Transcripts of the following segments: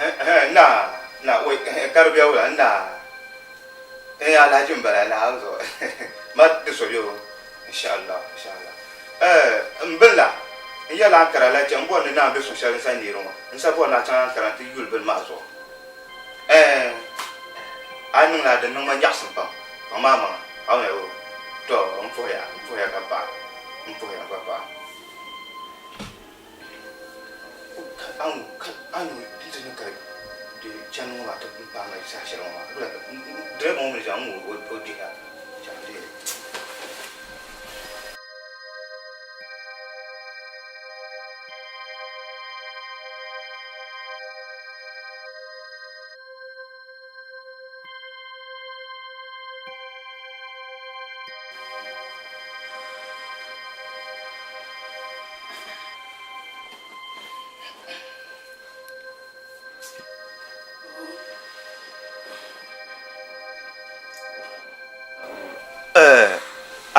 Na na wai ka di bɛ wula na eh alhaji n bala na zuɣu ma di so bɛ inshallah inshallah eh n bin la n yɛla Ankara la chɛ n bɔri ni naan bɛ suŋ shɛli n sa neeri ŋɔ n sa bɔri ni a chaŋ Ankara n ti yuli bini maa zuɣu eh a niŋla din niŋ ma nyaɣisim pam kpaŋ maa maŋa a wumya o to n puhiya n puhiya ka paɣa n puhiya ka paɣa.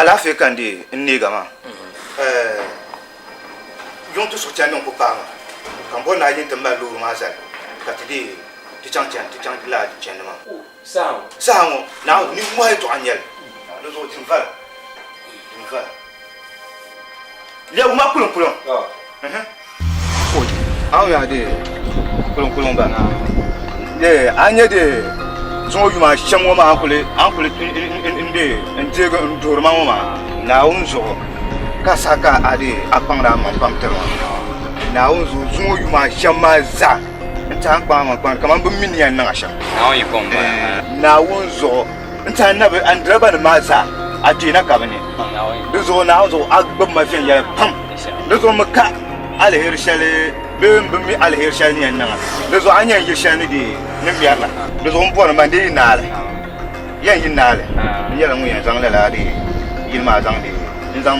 Alaafee ka n dee n neega maa yuŋ ti suhu chandi n ku paai ma ka n bɔri ni a yi nti mali loori maa zali ka ti dee ti chaŋ chani ti chaŋ lala chandi maa saha ŋɔ Naawuni nimmɔhi yɛtɔɣa n nyɛli di zuɣu di vala di vala Lɛbigu maa kuliŋkuliŋ. A nya de kuliŋkuliŋ ba de a nya de zuŋɔ yuma shɛm ŋɔ maa kuli a kuli n de n deegi n duhiri ma ŋɔ maa Naawuni zuɣu ka saha ka a de a kpaŋdi a maŋ pam tiri ma Naawuni zuɣu zuŋɔ yuma shɛm maa zaa n tiɛha n kpaŋ a maŋ kpaŋ kamani bɛ mi ni yɛn niŋ a shɛm Naawuni zuɣu N tɛha na bi a ni dirɛba nim maa zaa a kpee na ka bi ni. Di zuɣu Naawuni zuɣu a gbubi ma viɛnyɛla pam. Di zuɣu mi ka aliheri shɛli bee m bi mi aliheri shɛli ni yɛn niŋ a. Di zuɣu a ni yɛn yi shɛli ni dee ni mɛri la. Di zuɣu m bɔri ma n dee yi naai li. Yɛn yi naai li, n nyɛla ŋun yɛn zaŋ lala dee yili maa zaŋ dee n zaŋ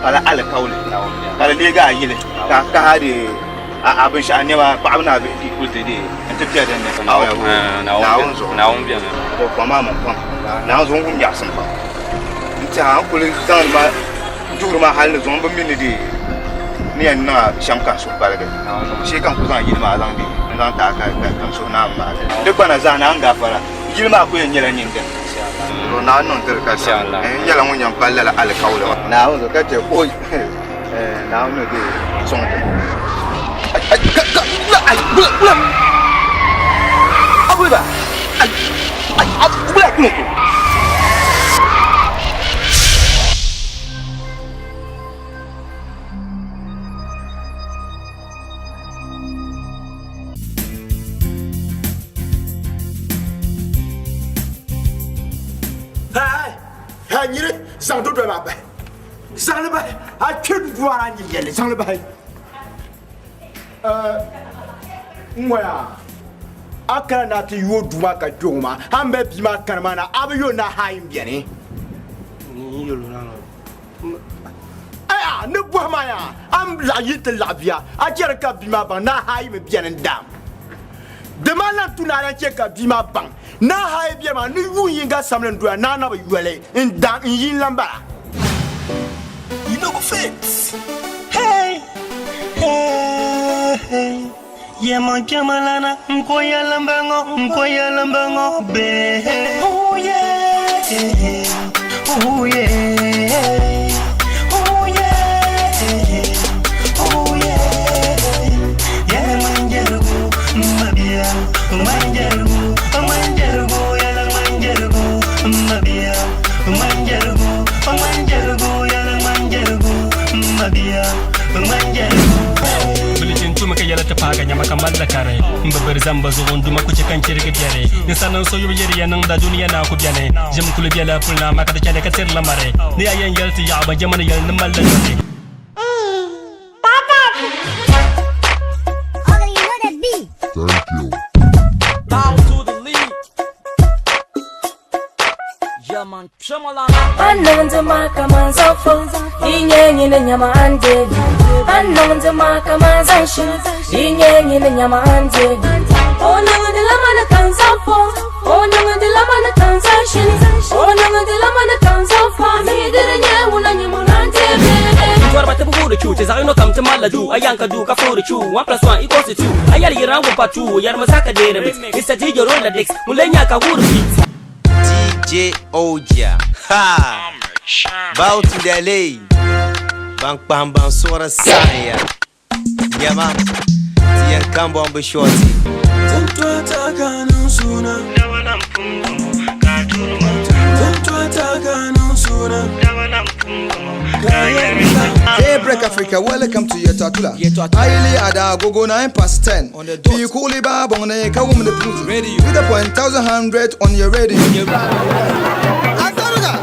pala alikauli ka di leegi a yili ka a kahi a dee A binshɛɣu nɛma paɣaba ni a bihi ti kuli ti deei nti kpe din ni. Naawuni zuɣu. To kpaŋ maa mini pam. Naawuni zuɣu n wum nyaɣisim pam. N tɛha n kuli zaŋdi ma duhiri ma hali ni zuŋɔ m bi mi ni di ni yɛn niŋ a shɛm ka n suhu paligi. Shee ka n kuli zaŋ yili maa zaŋ deei n zaŋ ti a ka n suhu naan maagi. Di gbana zaa Naawuni gaafara yili maa kuli yɛn nyɛla nyin dini. To Naawuni niŋ tiri ka n nyɛla ŋun yɛn pali lala alikauli maa. Naawuni zuɣu ka chɛ oi. Naawuni ni sɔŋ ti. Hey, nyini zaŋ dodoli maa bahi. Zaŋli bahi a kpe duu maa ni yɛli zaŋli bahi n ŋɔya a kana ni a ti yooi duu maa ka kpe ŋɔ maa a ni mali bia maa kani maa na a bi yo ni a hayi n beni ni bɔhi maa yaa a ni laɣi yi ti laɣi bia a chɛri ka bia maa baŋ ni a hayi mi beni n daam di maa lan tu ni a lan chɛ ka bia maa baŋ Ni a hayi bɛ maa ni yuun yinga samli n-doya ni a na bi yoli n-daŋ n-yi n-lan bala. You no go fit. Hey, hey, hey. Yeah, man, Kamalana, Nkoya Lambango, Nkoya Lambango, be. Oh, yeah. Oh, yeah. Oh, yeah. Oh, yeah. Yeah, man, Jerugo, Mabia, man, Jerugo, man, Jerugo, yala, man, Jerugo, Mabia, man, Jerugo, man, Jerugo, yala, man, Jerugo, Mabia, man, Jerugo. Bilichin tumi ka yɛla ti paagi nyama ka malila kari n bi biri zamba zuɣu n duma ku chɛ ka n chirigi biɛri ninsal nim so yubu yiri ya niŋda dunia naa ku biɛni ʒim kuli biɛla puli ni amaa ka di chɛli ka tirila mari ni ya yɛn yɛli ti yaɣaba jɛma ni yɛli ni malila nyɔri. A niŋdi ma kaman zaŋfo, yi nyɛ nyini nyama a ni deei. A niŋdi ma kaman zaŋshini, yi nyɛ nyini nyama a ni deei. O niŋdila ma ni ka n zaŋfo, o niŋdila ma ni ka n zaŋshini, o niŋdila ma ni ka n zaŋfo, mi di di nyɛ ŋuna nyɛ ŋun a ni deei. Jintɔriba ti bi guuri chu, ti zaɣ yino kam ti malila duu. A yan ka duu ka foori chu, one plus one equals to two. A yɛli yi rangu pa two, yɛrimi zaa ka deeri mix. Mr. DJ roll the dicks, ŋun lee nya ka guuri beat. DJ Oja. Ha! Bow to the lay. Ban kpahim ban suɣiri saɣiya. Nyama. Ti yɛn kambɔŋ bi shorty. Daybreak Africa, welcome to Yetatula. Aili ada gogo 9 past 10. On the dot. Pikuli ba bongne kawum the puzi. Radio. With the point thousand hundred on your radio. Asaruga,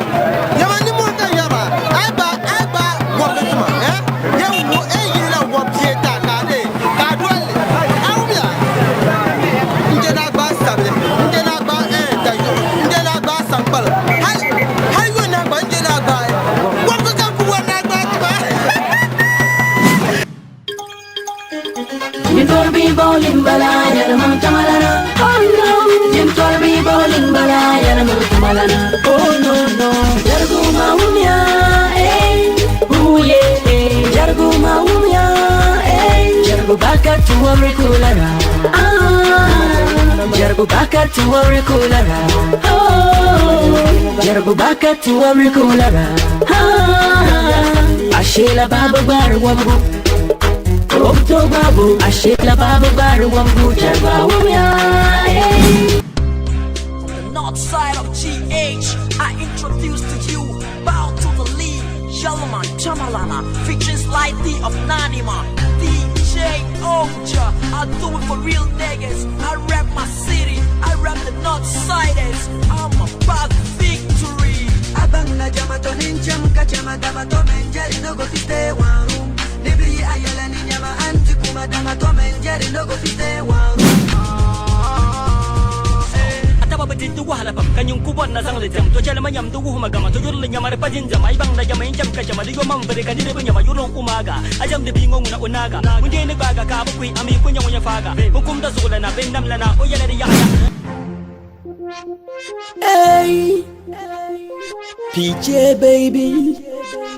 yama ni mo ka yama, ai ba ai ba wo be tuma, eh? Ye wo e yi la wo pie ta ka de, ka do le. Awumia. Nje na gba sabe, nje na gba eh ta yo, nje na gba sampal. Hal hal yo na gba nje na gba. Wo ko ka ku wo na gba tuma. Jintɔriba bowling bala yɛlɛma tamalana. Oh no. Jintɔriba bowling bala yɛlɛma tamalana. Oh no no. Jargu mawumya eh. Ooh yeah. eh. Jargu mawumya eh. Jargu baka tuwari kulara. Ah. Jargu baka tuwari kulara. Oh. Jargu baka tuwari kulara. Ah. Ashela baba gbaru wambu. Obto babu, ashela babu baru wambu jarba wumya. eh. From the north side of GH, I introduce to you Bow to the lead, Yellowman Chamalana, featuring Sly D of Nanima, DJ Oja. I do it for real niggas. I rap my city, I rap the north siders. I'm about victory. Abang na jama to ninjam ka chama dama to menjeri no go fit stay one room. Nibli ayala ni nyama anti kuma dama to menjeri no go fit stay one room. Ataba bi di wahala pam ka nyin ku bɔr na zaŋ li diɛm to chɛli ma nyam di wuhima gama to yurili nyama di pa jinjam a yi baŋ na jama yin chɛm ka chɛma di yo man biri ka niriba nyama yurili n umaaga a jɛmdi bia ŋɔ ŋuna o naaga ŋun deei ni gbaaga ka a bi kui a mi ku nyɛ ŋun yɛn faaga bin kumda zuɣulana bin namlana o yɛla di yaɣaya. Hey, PJ baby,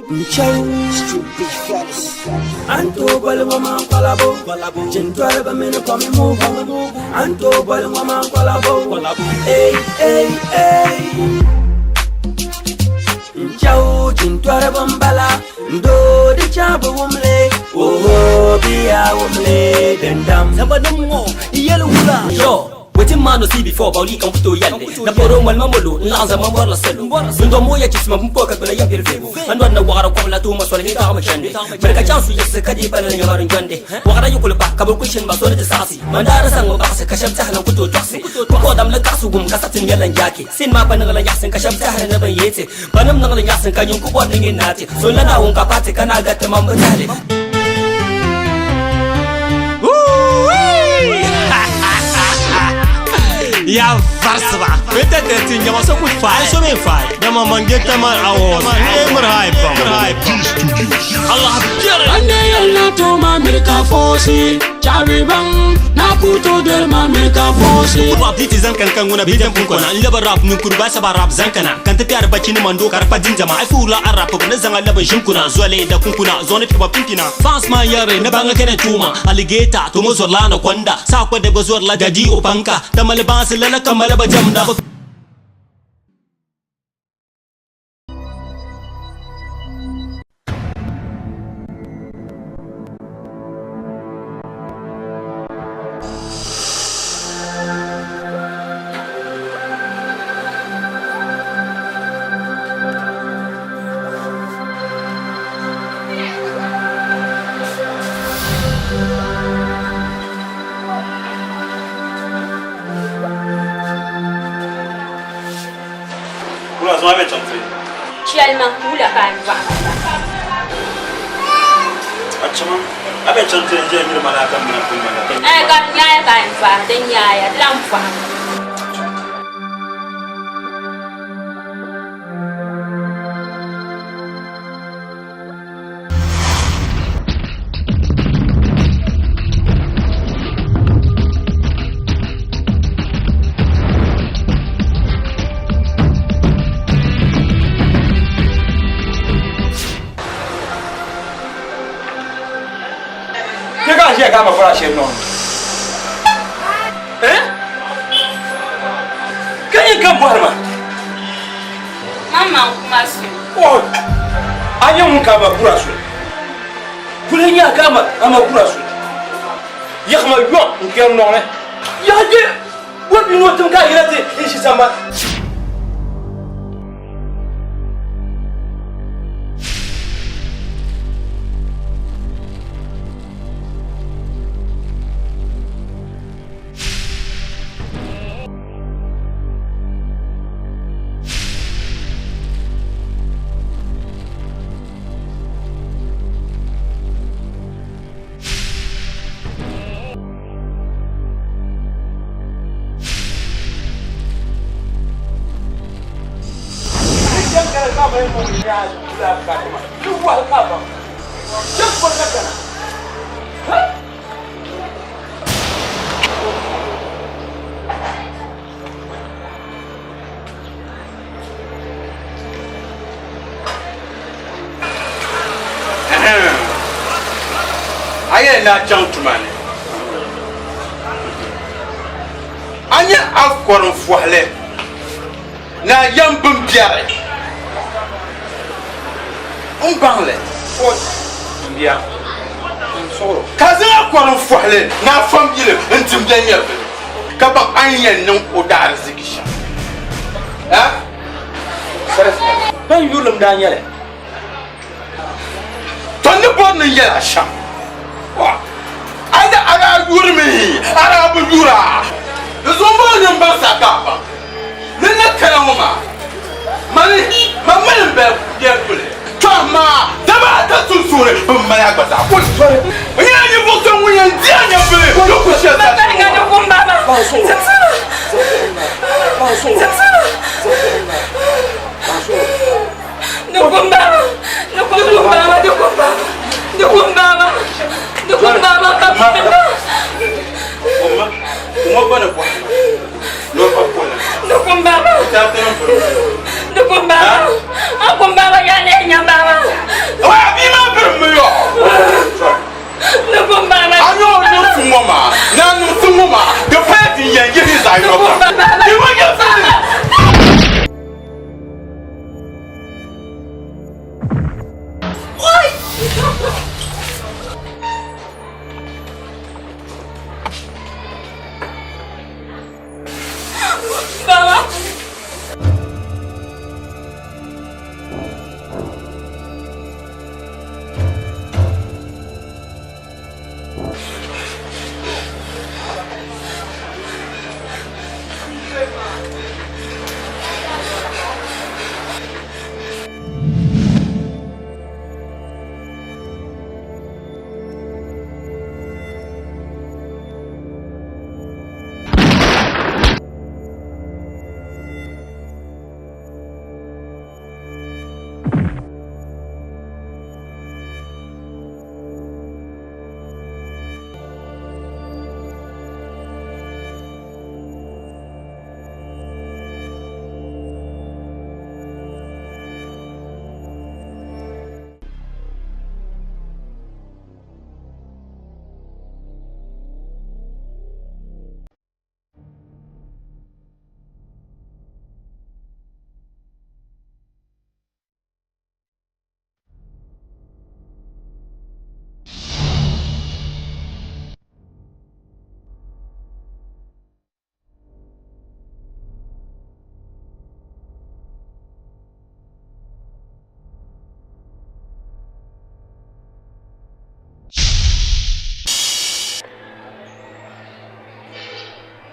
Mchow. Stupid fellas. Anto bali ngoma kwalabo, Jintwale ba mini komi mugu. Anto bali ngoma kwalabo. Hey, hey, hey. Mchow, jintwale bambala, ndo di chabu wumle. Oh, biya wumle dendam. Zamba nim ŋɔ i yɛli wula yo. Wetin man no see before, bawli kan fito yalle. Na poro mal mamolo, nlaŋ zama bɔrla salo. Ndo mo ya chisma mpo ka bela yam pirfebu. Ando na wara ko la tuma sole hita ma chande. Merka chansu yesse kadi bala nya marin jande. Wara yukul pa ka bu kushin ba sole sasi. Mandara sango ba se kashab tahla kuto toksi. Ko dam la kasu gum kasatin yalan yake. Sin ma ban ngala yasin kashab tahla na ban yete. Banam ngala yasin kanyun ku bon ngin nati. So la na won ka pati kana ga tamam batale. Ya varsva. Peut-être tu nyama so ku fai so me fai. Nyama mangeta man awo. Emir hype. Allah jere. Ande yalla to ma mirka fosi Chabi bang na kuto del ma mirka fosi Rap diti zankan kan nguna bidan kun kona laba rap nun kurba saba rap zankana kan ta tiyar bacci ni mando karfa jinjama ai fula arap na zanga laba shinkuna zuwale da kunkuna zone fiba pimpina fans ma yare na banga kene tuma alligator to mo zorla na kwanda sa kwa da bazor la dadi opanka da malban silala kamala ba jamda. Kula zuma bɛ chaŋ ti. Chɛlima wula ka n va. A chama a bɛ chaŋ ti n je miri mana ka mina pun mana. Eh ka nyaaya ka n va din nyaaya di lan pɔhim. bɔri a shɛli nɔŋ ni. Eh? Ka nyin ka bɔhiri ma? Mama n kuma su. Oh, a nyɛ ŋun ka a ma kura suli. Kuli nyɛ a ka a ma kura suli. Yaɣima yɔŋ n kpɛri nɔŋ ni. Yaɣa je bɔri bia ni o tim ka a yina ti n ʒi sambani. A yɛn ni a chaŋ tuma ni, a nyɛ a kɔrim fɔhili ni a yɛm bimbiɛri m-baŋ li. Ka zaŋ a kɔrim fɔhili ni a fambili n-tim bɛ nyɛvili, ka baŋ a ni yɛn niŋ o daariziki shɛm. Ban yurilim daa nyɛli. To ni bɔri ni yɛla shɛm, a ni a daa yurimi, a daa bi yura. Di zuɣu m-bɔŋɔ ni m baŋsi a ka a baŋ ni n ni kana ŋɔ maa, mani, man mali m bali yɛli kuli. To amaa daba ata sunsuuni bɛ mali a gba zaa kuli. N nyɛla ninvuɣ so ŋun yɛn di a nyɛvili ni ku shɛli zaa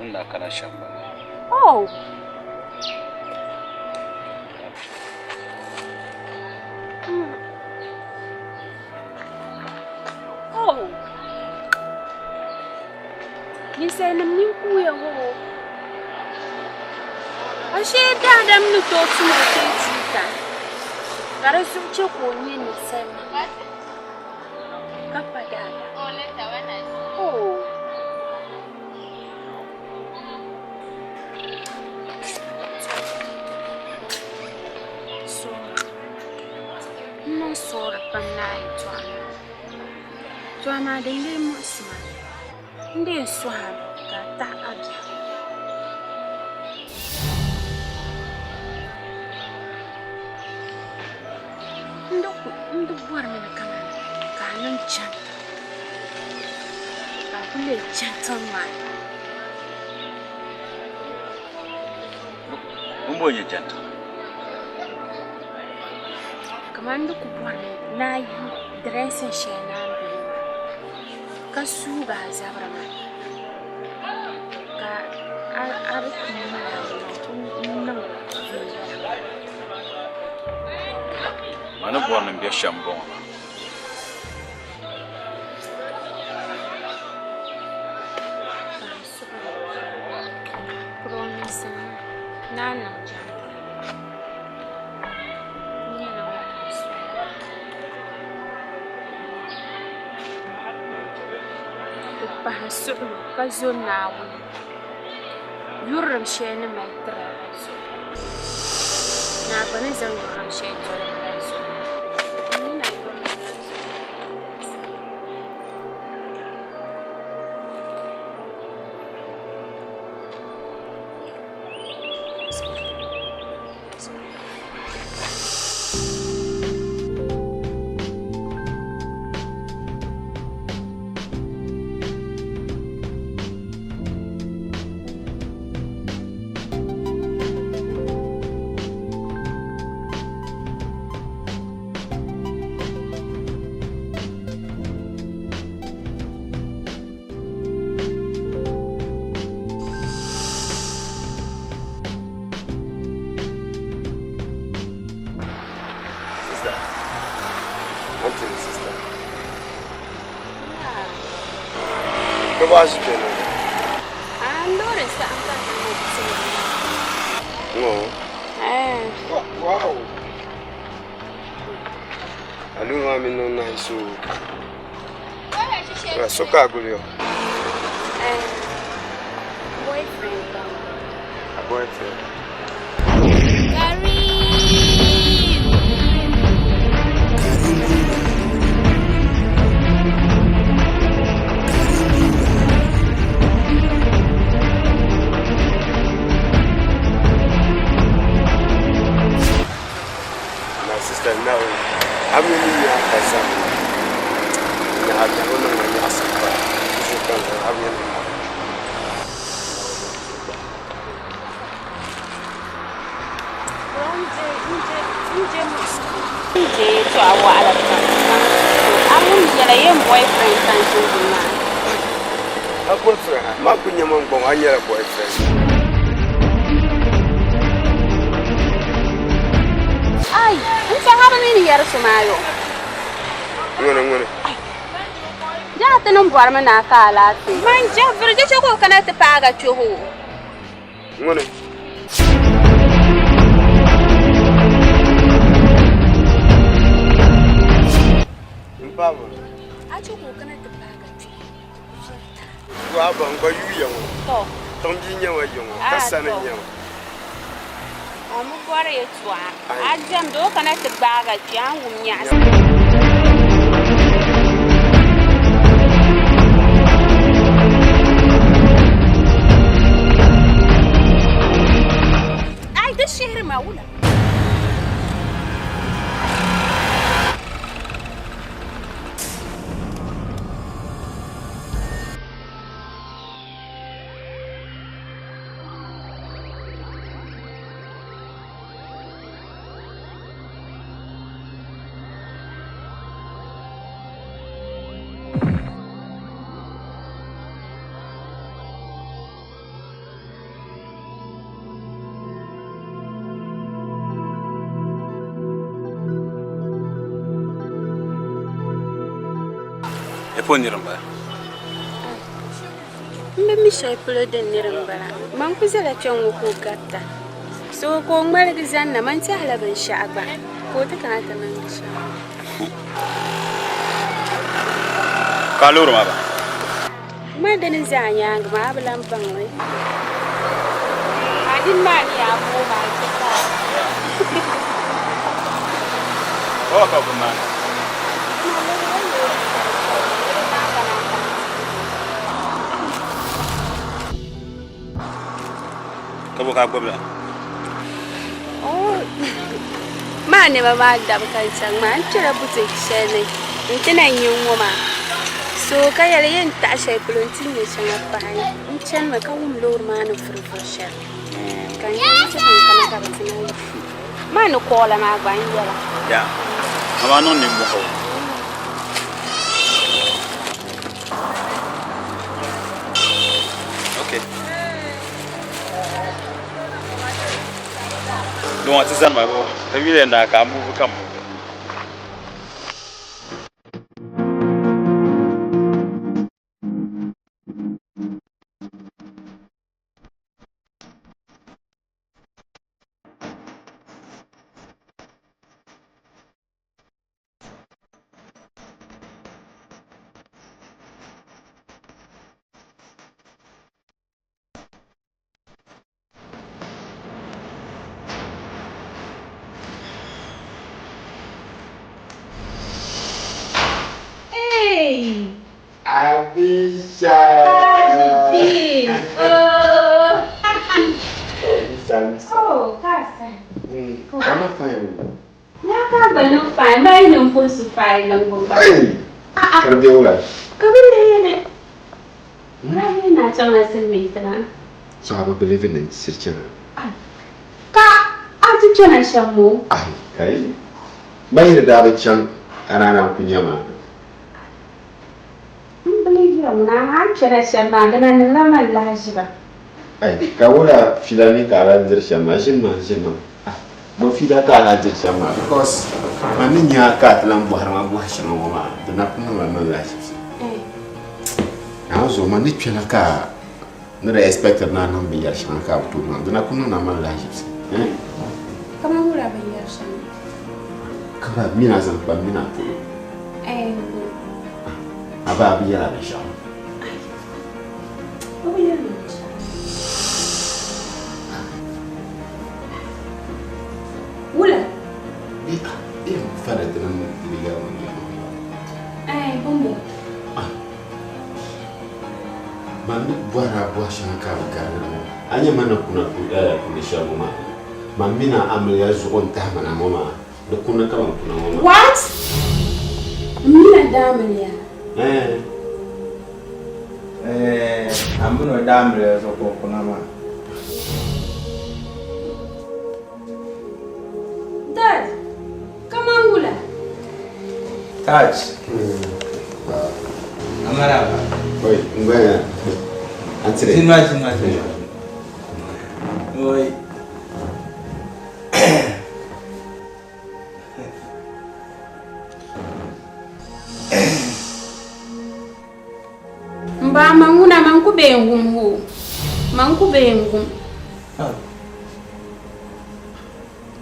N daa kana shɛm bala. Oh. Oh. Ninsalinima nini kuuya ŋɔ ashee daadam ni tooi tum o kpee tuuta ka di zuɣu chɛ ka o nyɛ ninsal ka pa daadam. Oh. So n niŋ soori pam ni a yɛltɔɣa maa. To amaa din lee muɣisi ma. N dee sɔhi a mi ka a taɣi a biɛhigu. N di bɔrimi ni kaman ka a niŋ chani ka a kuli leei gentleman. Bimbo n-nyɛ gentleman? Kaman n di ku bɔrimi ni a yu dressing shɛli ni a ni be ŋɔ maa ka suugi a zabiri maa ka a di ku mali a niŋ viɛnyɛla. Ma ni bɔri ni m be shɛm m-bɔŋɔ maa. Pahi suɣulo ka zo Naawuni yurilim shɛli ni mali tiri a la zuɣu. Ni a gba ni zaŋ yurilim shɛli doli ma la zuɣu. N mi ni a yurilim la zuɣu. Sister. Auntie, sister. Ka ba shi kenan. A loori saɣam ka n niŋ No. Eh. Wow. Aluma mi niŋ nice o. Ka so ka a guli o. Eh. Boyfriend ba. A boyfriend. My sister now, I'm really young for some. Now, I don't know when you're asking. N je yɛltɔɣa waɣila pam to a ŋun nyɛla yen boyfriend ka n ʒini dini maa. A boyfriend? Man ku nyɛ man gbɔŋ a nyɛla boyfriend. Ai, n tɛha bi mi ni yɛri so maa yo. Ŋuni ŋuni? Jaa ti niŋ bɔrimi ni a ka alaafee. Man je vuri di chɛ ka o kana ti paagi a kpɛhi o. Ŋuni? N paagi o. A chɛ ka o kana ti paagi a kpɛhi o. Waa ba n gba yuya ŋɔ. Tɔ. Tiŋ bia nyɛ ma yi ŋɔ ka Ah, sani tɔ. nyɛ ma. A mi bɔri yɛltɔɣa. A diɛmdi o kana ti gbaagi a kpɛhi a ni wum nyaɣisim. Ai di shihiri ma wula. Epo niri m-bala. M bi mi shɛli polo din niri m-bala. Man ku zala kpɛŋ ŋɔ ka o garita. So ka o ŋmaligi zani na, man tɛhila binshɛɣu gba ka o ti kana ti niŋdi shɛm. Ka a loori maa ba? Ma dini ʒe a nyaaŋa maa, a bi lan baŋ li. A dini maa ni yaa mooi maa chɛ ka a. Ka ka bɛ maani? Ka bo ka a gbubila? Oh, maa nɛma maa dabi ka n chaŋ maa n kpɛla boutique shɛli ni n ti na nyɛ ŋɔ maa so ka yɛli yɛn taɣi shɛli polo n ti nyɛ shɛŋa pahi n chanimi ka wum loori maa ni vuri vuri shɛli ka n yɛli chɛ ka n kana ka bi ti na maa ni kɔɔla maa gba n yɛla. Ya, amaa niŋ nimmɔhi o. Okay. Luŋa ti zani ma bo, ti yuli naa ka a muvi ka muvi. Hey! Abisha! Tajuddin! Oh! Abisha, Abisha. Oh, kasa. I'm not fine. Na ka gba niŋ fine, mali niŋ puɣisi fine niŋbu gba. Hey! Ah, ah. Ka di be wula? Ka bi leei ni. Rabi na chaŋla silimiintiŋa. So I believe in shiri chana. Ka a ti chana shɛm ŋɔ? Ai, kai. Bayiri daa bi chaŋ a daa naan ku nya ma. M believe ya ŋuna a ni chana shɛm maa di na niŋla ma lahiʒiba. Ai, ka wula fiila ni ka a lahi diri shɛm maa? Ʒini maa, ʒini maa. Ah, bo fiila ka a lahi diri shɛm maa? Because man ni nya ka a ti lan bɔhiri ma bɔhi shɛŋa ŋɔ maa, di na ku niŋla man lahiʒibisi. Naawuni zuɣu man ni kpɛna ka ni di expected ni a niŋ binyɛr shɛŋa ka a bi tooi niŋ, di na ku niŋla man lahiʒibisi. Eh? Kaman wula binyɛr shɛŋa? Ka ba mina zaŋ kpa mina polo. Eh, bo. A ba a bi yɛla binshɛɣu. Ai, o bi yɛli ma binshɛɣu. Wula? Bi bi fara ti niŋ bi yɛli ma yɛli ma. Eh, bumbo. Man ni bɔhiri a bɔhi shɛŋa ka a bi garigiri ŋɔ. A nya ma ni kuna kuli shɛli ŋɔ maa, man mini a amiliya zuɣu n-tahi ma na ŋɔ maa, di kuni ka man kuna ŋɔ maa. What? M mini a daamiliya? Eh. Eh, a mini o daamiliya zuɣu ka o kuna maa. Dad, kaman wula? Taj. Amaraba. Oi, ngwenya. Antire. Zinwa, zinwa, zinwa. Oi. M ba, man ŋuna man ku be n-wum o. Man ku be n-wum.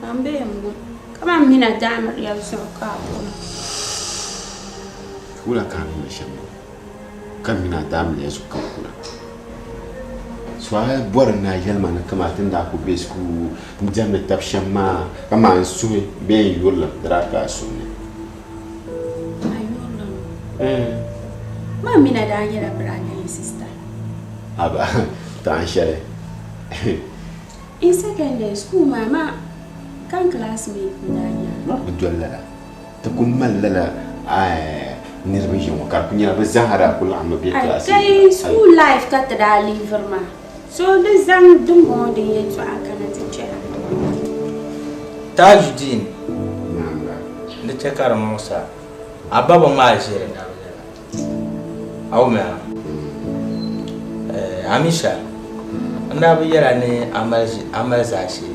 Man be n-wum. Kaman mina daamiriya zuɣu ka a kuna. Wula ka a niŋdi shɛm ŋɔ? Ka mina daamiliya zuɣu ka n kuna. So a bɔri ni a yɛli ma ni kamani ti ni daa kuli be shikuru n-diɛmdi tab shɛm maa kamani n suhi bee n yurilim di daa ka a suhu ni. A yurilim? Ma mina daa nyɛla brother and sister. Aba, taɣin shɛli. In secondary school maa, ma kan classmate n-daa nyɛ a. Ma bi doli lala. Ti ku mali lala niriba ʒiya ŋɔ ka di ku nyɛla bɛ zaa daa ku laɣimmi be class Ai, kai school life ka ti daa leaviri maa. So di zaŋ dimbɔŋɔ din yɛltɔɣa kana ti kpɛra. Tajudeen, di chɛ ka di muɣis a, a ba bi ŋmaai ʒiri. A wumya? Amisha, n daa bi yɛl a ni a mali zaashee.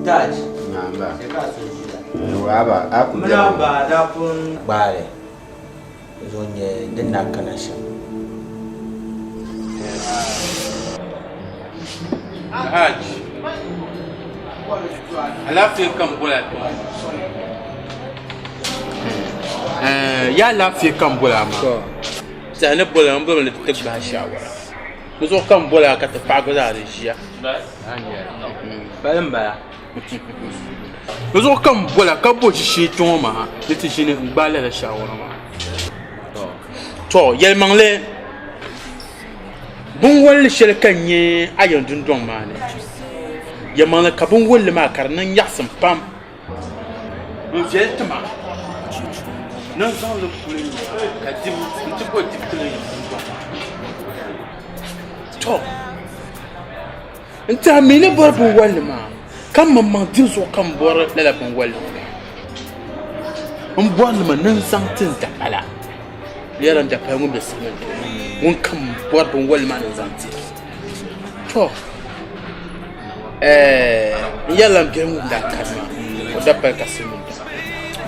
Taj, chɛ ka a so ʒiya. Mini a ba daa pun gbaai li zuɣu nyɛ din na kana shɛm. Alhaji, alaafee ka n boli a kpɛŋɔ. Ya alaafee ka n boli a maa. Tɛha ni boli a n bolimi ni ti gbahi shaawara. Di zuɣu ka n boli a ka ti paɣa gba zaa di ʒiya. Pali m-bala. Di zuɣu ka n boli a ka bo ʒishee kpɛŋɔ maa ni ti ʒini n-gbaai lala shaawara maa. Tɔ! Yɛlimaŋli Binwolli shɛli ka n nyɛ a yɛn dundɔŋ maa ni. Yɛlimaŋli ka binwolli maa ka di niŋ nyaɣisim pam. N viɛli ti ma ni n zaŋ li kuli ka dibu nti bo dibu ti li yɛn dundɔŋ maa ni. Tɔ! N tɛha mi ni bɔri binwolli maa ka m maŋmaŋ dibu zuɣu ka m bɔri lala binwolli ŋɔ maa. M bɔri li mi ni n zaŋ ti n dapala. Yɛla n dapala ŋun be silimiin tiŋ ŋun kam bɔri binwolli maa ni n zaŋ ti. Tɔ! N yɛrila m biɛhi ŋun daa kani maa o dapali ka silimiin tiŋ.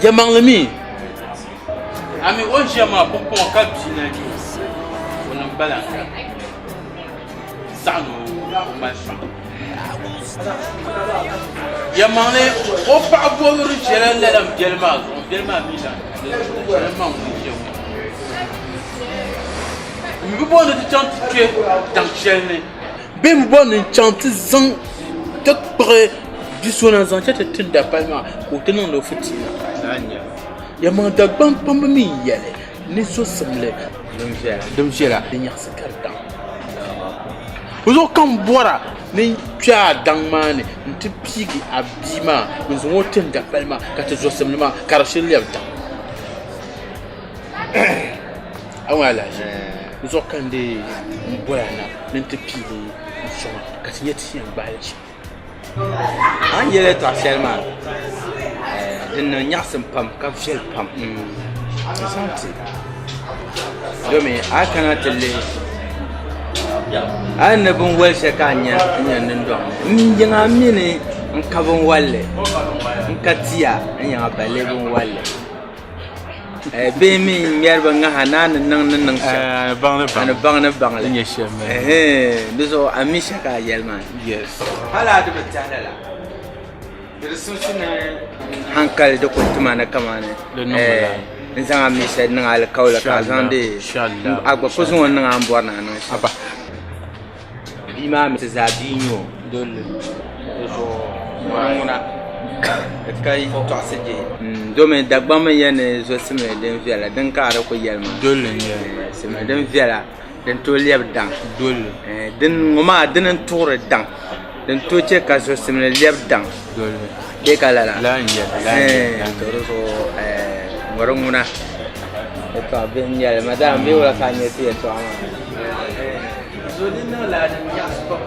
Yɛlimaŋli mi a mi o ni ʒiya maa pumpɔŋɔ ka bia na yi o, o niŋ balaŋga. Saɣi ni o mali paɣa. Yɛlimaŋli o paɣa bobiri ʒɛla lala m biɛli maa zuɣu, m biɛli maa mi lan ʒɛla maŋ ŋun ʒiya ŋɔ. M bi bɔri ni ti chaŋ ti kpe daŋ shɛli ni bee m bi bɔri ni n chaŋ ti zaŋ ti kpuɣi bi so na n-zaŋ chaŋ ti ti dapali maa ka o ti niŋdi o fitiina. Yɛlimaŋli Dagbaŋ kpamba mi n-yɛli ni so simli din viɛla di nyaɣisi ka di daŋ. Di zuɣu ka m bɔra ni n kpe a daŋ maa ni nti piigi a bia maa n-zaŋ o ti n dapali maa ka ti zo simli maa ka di shiri lɛbi daŋ. A wum alahiʒi? Di zuɣu ka n dii bɔri a na ni n ti piigi n sɔŋ a ka ti nya ti yɛn gbaai li shɛm. A ni yɛli yɛltɔɣa shɛli maa di niŋ nyaɣisim pam ka viɛli pam n-zaŋ ti domi a yi kana ti lihi a yi ni binwoli shɛli ka a nya n-nya nindɔŋ ni n yiŋa mi ni n ka binwolli n ka tia n yiŋa balee binwolli Bihi mi ŋmɛri bi ŋaha ni a ni niŋ ni niŋ shɛm a ni baŋ ni baŋ li di zuɣu a mi shɛli ka a yɛli maa hali a di bi tɛhi lala di di simsi ni hankali di ku tima ni kamani n zaŋ a mi shɛli niŋ alikauli ka a zaŋ di a gba ku zaŋ o niŋ a ni bɔri ni a niŋ shɛm Bia maa mi ti zaa bia n-nyɛ o di zuɣu ŋuna ka yi tɔɣisi je domi Dagbaŋ mi yɛli ni zo simli din viɛla din ka a di ku yɛli maa simli din viɛla din tooi lɛbi daŋ ŋɔ maa dini n-tuɣiri daŋ din tooi che ka zo simli lɛbi daŋ bee ka lala to di zuɣu ŋɔ di ŋuna yɛltɔɣa bihi n-nyɛ li madam bee wula ka a nya ti yɛltɔɣa maa. Zo di niŋ la din nyaɣisi pam,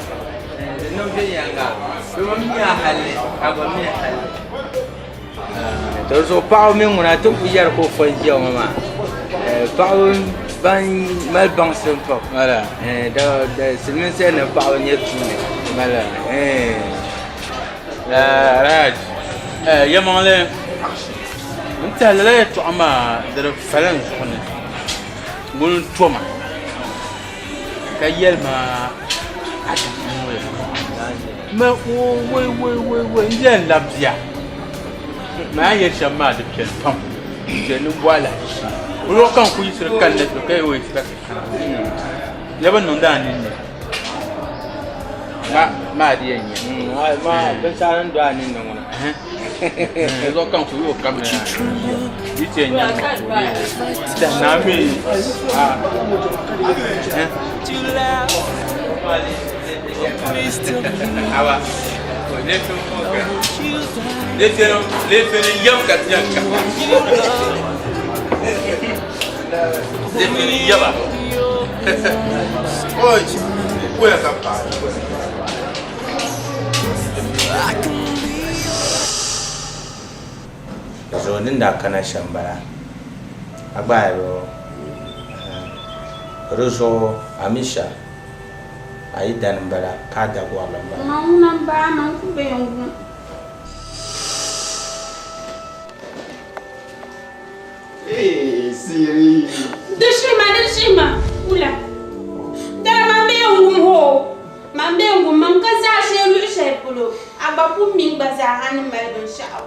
di niŋ viɛnyɛliŋga, bɛ mi mi a halli ka a gba mi a halli. To di zuɣu paɣaba mini ŋuna ti ku yɛri ka o fo n-ʒiya ŋɔ maa, paɣaba ban mali baŋsim pam silimiinsi ni paɣaba nyɛ tuuli. Raj, yɛlimaŋli n tiɛhi lala yɛltɔɣa maa di di fala n zuɣu ni. Ŋuni n-to ma ka yɛli ma a daŋ ŋɔ ya. Ma woi woi woi woi n yɛn labi bia. Ma a yɛli shɛm maa di piɛli pam. Di piɛli ni bɔ alahichi. O luɣ kam ku yiɣisiri kanna ti ka o yiɣisi ka ti kana. Ya bi niŋdi a ninni. Ma ma di yɛn nyɛ. Ma binshɛɣu din do a ninni ŋuna. Zuɣu kam ku yi o kam na yi ti yɛn nyɛ naa mi awa lefe ni yam ka ti yɛn ka lefe ni yaba oi koya ka paɣa Zuɣu din daa kana shɛm m-bala. A gba a yi bi di zuɣu a mi shɛm, a yi dani m-bala ka a da gɔrili m-bala. Man ŋuna m-baa man ku be n-wum. Hey, Siri. Di shima, di shima, wula. Dara man be n-wum hoo. Man be n-wum man ka zaashee luɣ shɛli polo, a gba pun mi n gba zaa a ni mali binshɛɣu.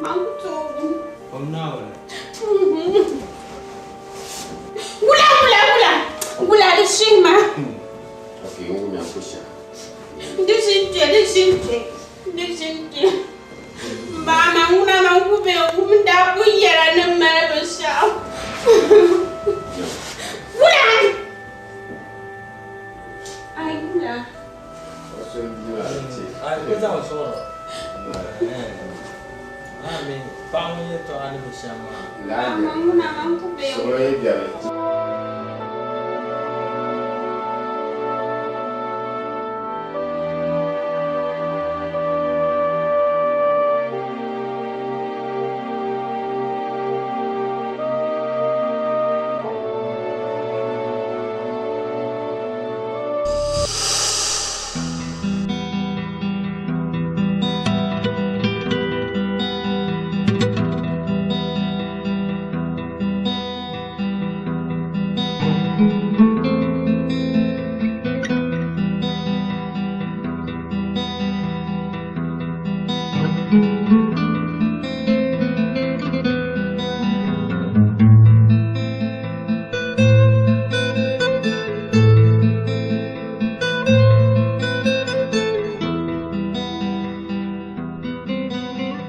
Man ku tooi wum. Kom Naawuni. Wula, wula, wula, wula di shihima. Okay, n wumya ku shɛha. Di ʒini kpe, di ʒini kpe, di ʒini kpe. M ba man ŋuna man ku be n-wum n daa pun yɛra ni m mali binshɛɣu. Wula! shɛm maa. Suɣulo yi beni.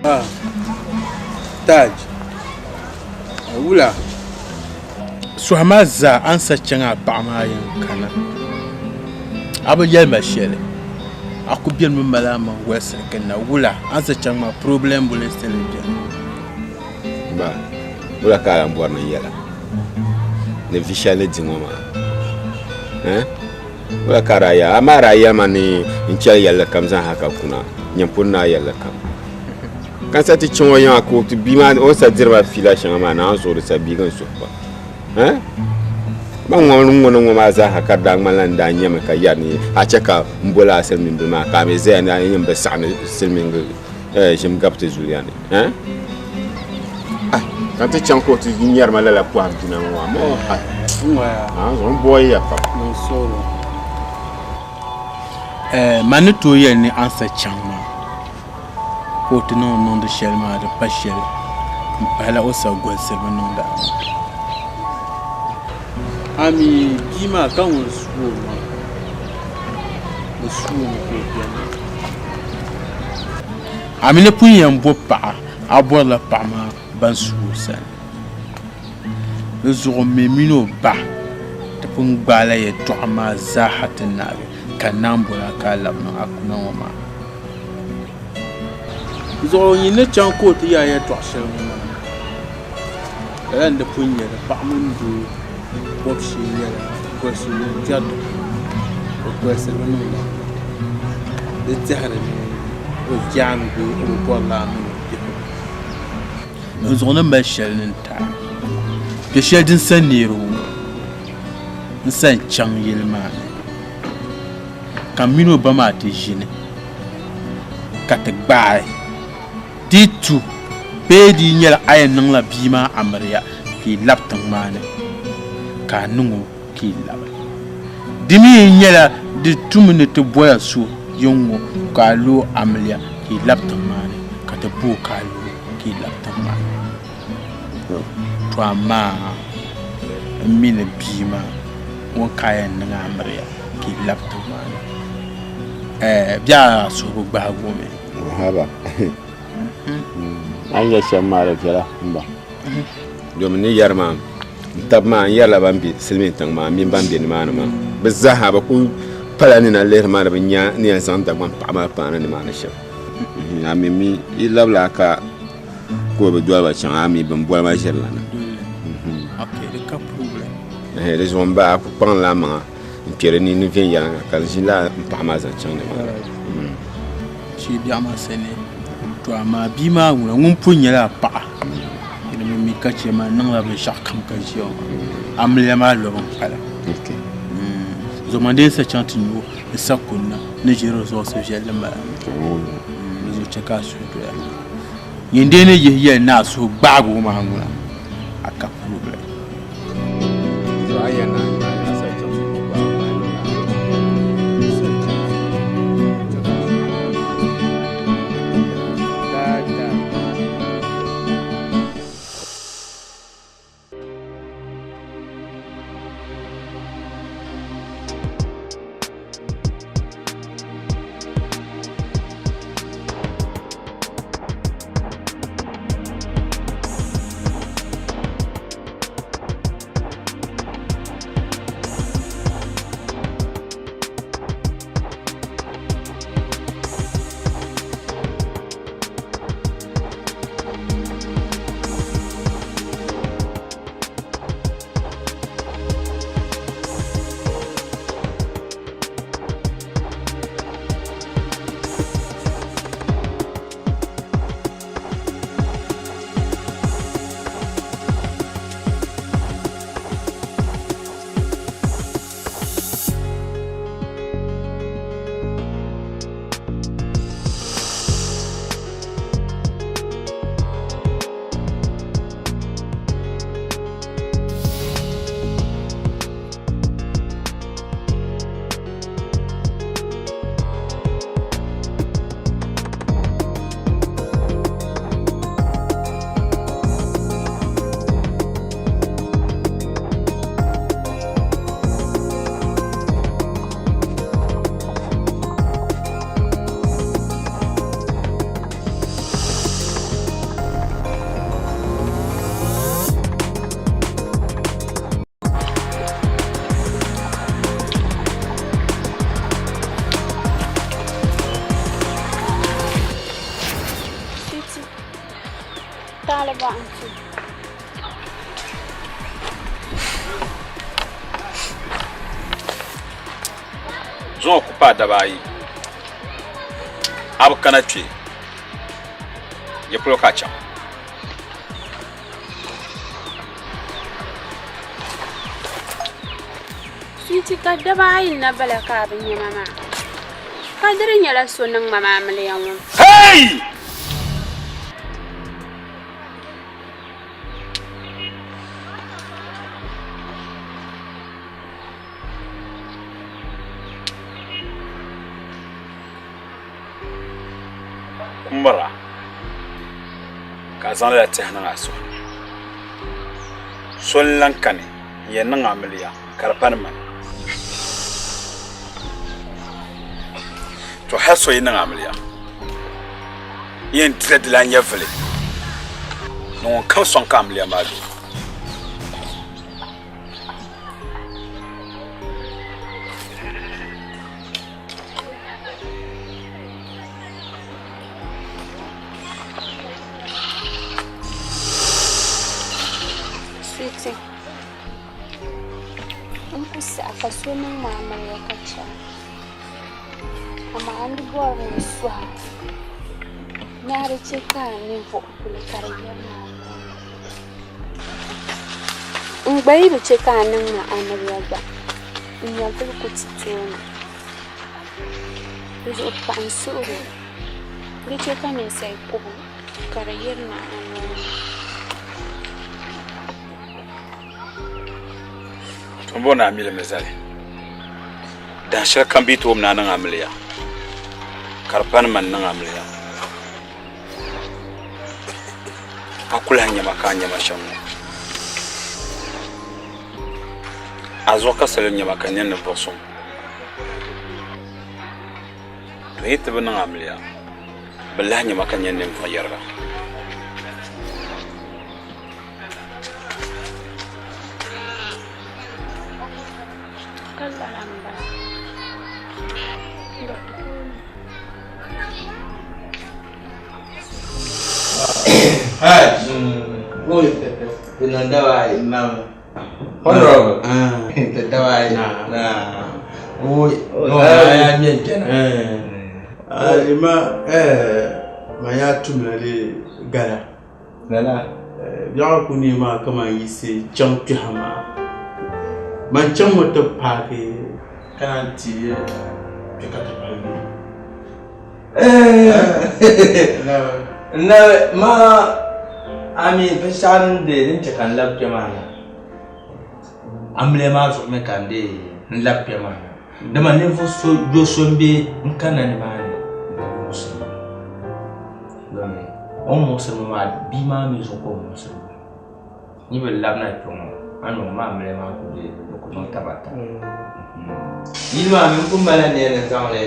Ah, Taj, wula suhi maa zaa a ni sa chaŋ a paɣa maa yɛn kana a bi yɛli ma shɛli a ku beni mi mali a maŋ wolisiri ginda wula a ni sa chaŋ maa problem boli still beni. Ba, wula ka a lan bɔri ni n yɛla ni vi shɛli ni di ŋɔ maa? Eh? Wula ka a daa yɛli? Amaa a daa yɛli ma ni n chɛli yɛlli kam zaa ha ka kuna, nyini pun naai yɛlli kam. Ka n sa ti chaŋ o yiŋa ka o ti bia maa o ni sa diri ma fiila shɛŋa maa naan zuɣu di sa biigi n suhu pam. Eh? Man ŋɔ ni ŋɔ ni ŋɔ maa zaa ha ka di daa ŋmanila n daa nyami ka yɛri ni a chɛ ka m boli a silimiinbila maa ka a mi zaya ni a yɛn bi saɣi ni silimiingi ʒim gabi ti zuliya ni. Eh? Ai, ka n ti chaŋ ka o ti nyɛri ma lala pɔhim pina ŋɔ maa, moo ai. Naan zuɣu n bɔyi ya pam. Eh, man ni tooi yɛli ni a ni sa chaŋ maa ka o ti niŋ niŋdi shɛli maa di pa shɛli m pahila o sa golisiriba niŋdi a maa. A mi bia maa ka ŋun su o maa, bɛ su o mi ka o beni. A mi ni pun yɛn bo paɣa, a bɔrila paɣa maa ban su o sani. Di zuɣu m mi mini o ba ti pun gbaala yɛtɔɣa maa zaaha ti naagi ka naan boli a ka a labi niŋ a kuna ŋɔ maa. Di zuɣu nyin ni chaŋ ka o ti yaai yɛtɔɣ shɛli ŋɔ maa, lala n-di pun nyɛ li, paɣa mini doo bɔbu shee nyɛla golisigu kpɛri di puuni, o golisiri bi niŋda di tɛhiri ni o jaami bee o bi bɔrila a mini o biɛhigu. N zuɣu ni mali shɛli ni n taai kpe shɛli din sa neeri o n sa n-chaŋ yili maa ni ka m mini o ba maa ti ʒini ka ti gbaai Di yi tu bee di yi nyɛla a yɛn niŋla bia maa amiliya ka yi labi tiŋ maa ni ka a niŋ o ka yi labi. Di mi yi nyɛla di tumi ni ti bola so yiŋ ŋɔ ka a lo o amiliya ka yi labi tiŋ maa ni ka ti bo o ka a lo o ka yi labi tiŋ maa ni. To amaa m mi ni bia maa ŋun ka a yɛn niŋ amiliya ka yi labi tiŋ maa ni ɛɛ bɛ a suhu bi gbaagi o mi. Haba. A ni yɛli shɛm maa di viɛla m ba. Domin ni yɛri maa n tabi maa n yɛrila ban be silimiin tiŋ maa mini ban be nimaani maa bɛ zaaha bɛ ku pala nina lihiri maa ni bɛ nya ni yɛn zaŋ Dagbaŋ paɣa maa paana nimaani shɛm. A mi mi yi labila ka ka o bi doli ba chaŋ a mi bɛn boli ma ʒirila na. Di zuɣu m ba a ku kpaŋla a maŋa n kpe di ni ni viɛnyɛliŋga ka n ʒi lala m paɣa maa zaŋ chaŋ nimaani. Shee biɛɣu maa sani. To amaa bia maa ŋuna ŋun pun nyɛla a paɣa di mi mi ka chɛ maa niŋla binshɛɣu kam ka ʒiya ŋɔ amiliya maa lɔbu n pala zuɣu dee sa chaŋ ti nyo n sa kunna ni ʒi resource viɛlli n bala di zuɣu chɛ ka a suhu doya nyin dee ni yihi yɛli ni a suhu gbaagi o maa ŋuna a ka problem. Zuŋɔ ku paai daba ayi, a bi kana kpe, ya polo ka a chaŋ? Sweetie, ka daba ayi n-na bala ka a bi nya ma maa, ka di di nyɛla so niŋ ma maa amiliya ŋɔ. Hey! Mira ka a zaŋ lala tɛha niŋ a suhu ni. So n-lan kani n-yɛn niŋ amiliya ka di pa ni mani. To hal so yi niŋ amiliya, n yɛn dila di lan nyɛvili ni ŋunkam sɔŋ ka amiliya maa lu. Sweetie, n ku saɣi ka so niŋ ma amiliya ka chɛ a, amaa n di bɔri ni n suhi a ni a di chɛ ka a ninvuɣ kuli ka di yirina a noli ni. N gba yi bi chɛ ka a niŋ ma amiliya gba, n nyɛvili ku ti tooni. Di zuɣu paɣa n suhiri di chɛ ka ninsal kubu ka di yirina a noli ni. Tuumbo ni a milimi zali. Dahin shɛli kam bɛ yi ti wum ni a niŋ amiliya, ka di pa ni man niŋ amiliya. A ku lahi nya ma ka a nya ma shɛm ŋɔ. A zuɣu ka salo nya ma ka nya ninvuɣ suŋ. To yi ti bi niŋ amiliya, bɛ lahi nya ma ka nya ninvuɣ yɛriga. Ka lala m-bala. Honorable. Ti dawa yi. Na. Oi. No, ya nyɛ kpɛna. Alima eh ma ya tumla di gala. Lala. Biɛɣu ku neei maa kaman yiɣisi chaŋ kpɛha maa. Man chaŋ mi ti paaki ka naan ti kpe ka ti pali bɛ. Na ma a mi binshɛɣu din deei din chɛ ka n labi kpɛ maa na amiliya maa zuɣu mi ka n deei n labi kpɛ maa na dama ninvuɣ so do so m-be n kanna nimaani n-ti muɣisiri ma domi o ni muɣisiri ma maa bia maa mi zuɣu ka o muɣisiri ma Yi bi labina kpe ŋɔ, a ni ŋɔ maa amiliya maa ku be di ku niŋ tabata. Yili maa mi n pun malila nia ni n zaŋ li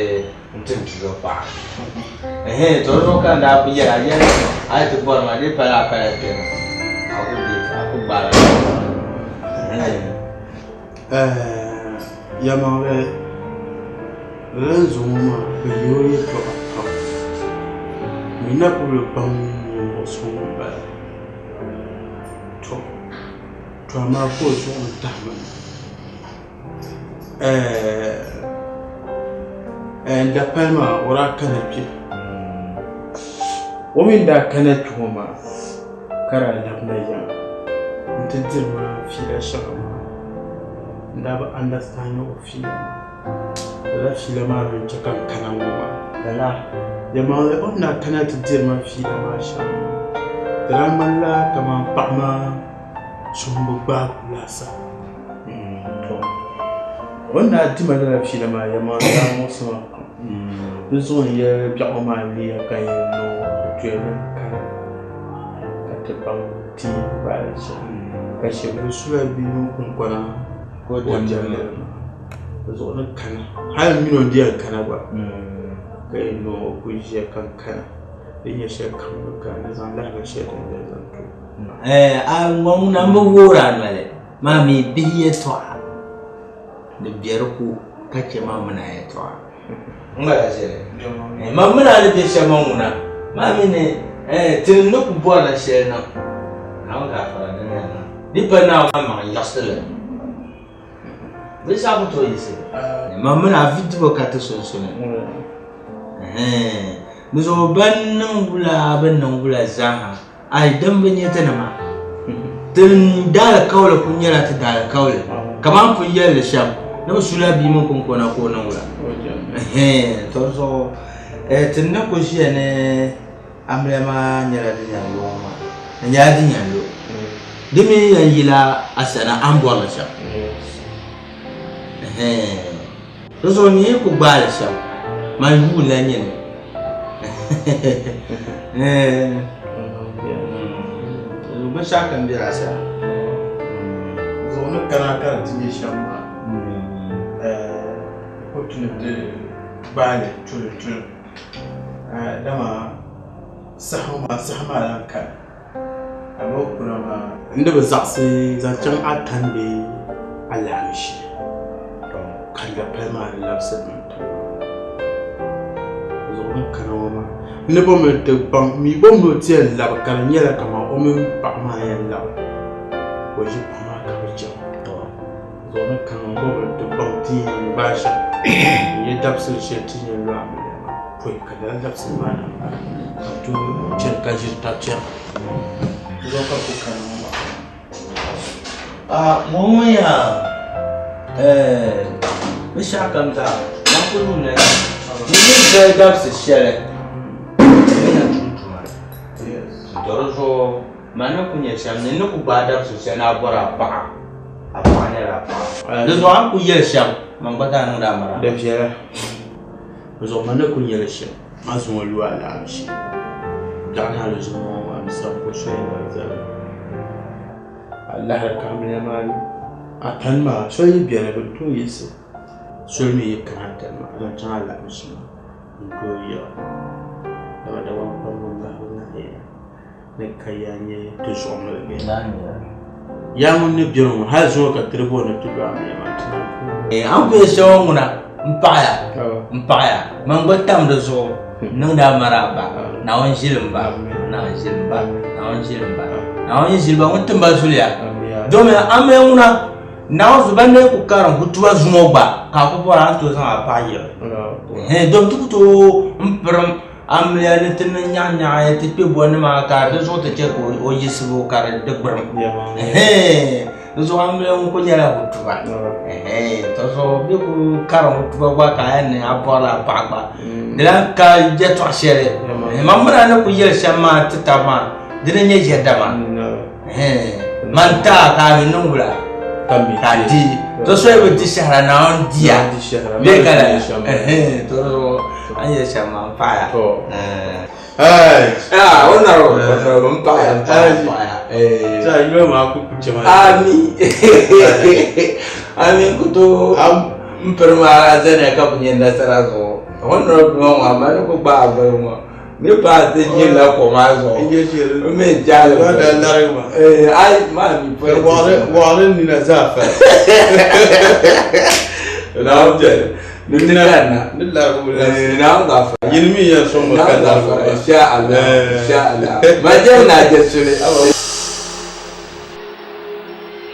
n-ti n tuzo paɣa. Ɛhɛn, to di zuɣu ka n daa kuli yɛli a yɛli a yi ti bɔri ma di yi pala a pala kpe na, a ku be a ku gbaai la. Ɛɛh, yɛlimaŋli lala n zuŋɔ maa bɛ yi o yɛltɔɣa pam. Mi na kuli bi baŋ ninvuɣ so ŋun bala. To, to amaa ka o zuɣu ni tahi ma na. Ɛɛh, n dapali maa o daa kana kpe. O mi ni daa kana kpe ŋɔ maa ka daa labina yiŋa nti diri ma fiila shɛŋa maa, n daa bi understand o fiila maa. Lala fiila maa mi n-chɛ ka n kana ŋɔ maa. Lala yɛlimaŋli o ni daa kana ti diri ma fiila maa shɛm maa, di daa ŋmanila kaman paɣa maa suhu m-bi gbaagi o laasabu. To, o ni daa di ma lala fiila maa yɛlimaŋli daa muɣisi ma pam. Di zuɣu n yɛli biɛɣu maa leeya ka yɛn niŋ o di tuya ni n kana ka ti baŋ ti yɛn gbaai shɛm. Ka shɛba bi sula bɛ niŋ kunkɔna ka o diɛmdi li maa. Di zuɣu ni kana hali m mini o di yɛn kana gba ka yɛn niŋ o ku ʒiya ka n kana di nyɛ shɛli kam ni kana ni zaŋ lahabali shɛli din viɛli zaŋ ti o. A ŋɔ ŋuna m bi woori a noli maa mi bihi yɛltɔɣa di be di ko ka chɛ ma mini a yɛltɔɣa. N gba lahi ʒiri. Ma mini a ni be shɛm maa ŋuna maa mi ni tinim ni ku bɔrila shɛli niŋ Naawuni gaafara dini yɛn niŋ. Di pa Naawuni maŋmaŋ yiɣisi li. Binshɛɣu ku tooi yiɣisi. Man mini a vi dibo ka ti sunsuni. Di zuɣu ban niŋ wula bɛ niŋ wula zaaha, ai din bi nyɛ tinima. Ti daalikauli kuli nyɛla ti daalikauli. Kaman pun yɛli li shɛm, ni bɛ sula bia mini kunkona ka o niŋ wula. To di zuɣu ti ni kuli ʒiya ni amiliya maa nyɛla din yɛn lu ŋɔ maa, di nyɛla din yɛn lu. Di mi yɛn yila a sani a ni bɔri li shɛm. Di zuɣu n yi ku gbaai li shɛm, man yuun la nyini. Binshɛɣu kam bela a sani. Zuɣu ni kana ka di ti nyɛ shɛm maa, ku tu ni ti gbaai li tulim tulim. Dama saha ŋɔ maa, saha maa lan kani. A ni o kura maa. N di bi zaɣisi zaŋ chaŋ a tani bee alahichi, tɔ ka lapali maa di labisi n ti ma. Zuɣu ni kana ŋɔ maa, n ni bom ni ti baŋ, m mi bom ni o ti yɛn labi ka di nyɛla kaman o mini paɣ maa yɛn labi ka o ʒi paɣ maa ka bɛ chaŋ. Tɔ zuɣu ni kana ŋɔ, m bom ni ti baŋ ti yɛn gbaai shɛm n-nyɛ dabisili shɛli ti yɛn lo amiliya maa. Pɔi ka lala dabisili maa na ka bɛ tooi chani ka ʒiri tabi chana. Zuɣu ka ku kana ŋɔ maa. Ah, ŋɔ ŋɔ yaa, eh, binshɛɣu kam zaa, man kuli wumla ni ni yi zali dabisi shɛli ni yɛn tum tuma. To di zuɣu man ni ku nyɛ shɛm ni n ni ku gbaai dabisi shɛli ni a bɔri a paɣa, a paɣa nyɛla a paɣa. Di zuɣu a ni ku yɛli shɛm, man gba zaa niŋdi a maraaba. Di viɛla. Di zuɣu man ni kuli nyɛli shɛm, a zaŋ o lu alahichi biɛɣuni alizini ŋɔ maa ni sabi ka o soya maa zali. Alahiri ka amiliya maa lu. A tani maa, soli yi beni bɛ ni tooi yiɣisi. Soli mi yi kana a tani maa, a zaŋ chaŋ alahichi maa n tooi yiɣi. Dama Dagbaŋ kpamba ŋahibu ŋahiya ni ka yaa nyɛ ti zuɣu miligi. Yaa ŋun ni beni ŋɔ, hali zuŋɔ ka ti di bɔri ni ti lu amiliya maa ti naan ku. A ni ku yɛli shɛŋa ŋuna, m paɣiya, m paɣiya, man gba tam di zuɣu n-niŋdi a maraaba. Naawuni ʒili m ba, Naawuni ʒili m ba, Naawuni ʒili m ba, Naawuni yi ʒili ba ŋun tim ba zuliya. Domi amiliya ŋuna, Naawuni zuɣu ban lee ku karim hutuba zuŋɔ gba ka a ku bɔri a ni tooi zaŋ a paɣa yiɣi. Ɛhɛn, domi ti ku tooi m pirim Amiliya ni ti niŋ nyaɣinyaɣi ti kpe bɔni maa ka di zuɣu ti chɛ ka o yiɣisibu ka di gbirim. Di zuɣu amiliya ŋun kuli nyɛla hutuba. To zuɣu bɛ ku karim hutuba gba ka a yɛn niŋ a bɔrila a paɣa gba. Di lahi ka yɛltɔɣa shɛli. Man mini a ni kuli yɛli shɛm maa ti taba maa di ni nyɛ yɛda maa. Man taa ka a mi niŋ wula ka a di to so yi bi di shɛhira Naawuni diya bee ka lala to zuɣu a ni yɛli shɛm maa n paɣiya o nari o nari n paɣiya n paɣiya n paɣiya ami ami n ku tooi n piri maa zaniya ka bi nyɛ nasara zuɣu o nari ŋɔ maa ni ku gbaai a bali ŋɔ Ni paai ti ʒirila kom maa zuɣu. N mi jaali Ba daa larigi ma. Eh, ai maa mi pɔli. Waɣali nina zaa fali. Naawuni jɛli. Ni ti kanna. Ni larigi bu la. Naawuni gba fali. Yini mi yɛn sɔŋ ma ka larigi ba. Insha Allah. Insha Allah. Ma jɛli na jɛ suli.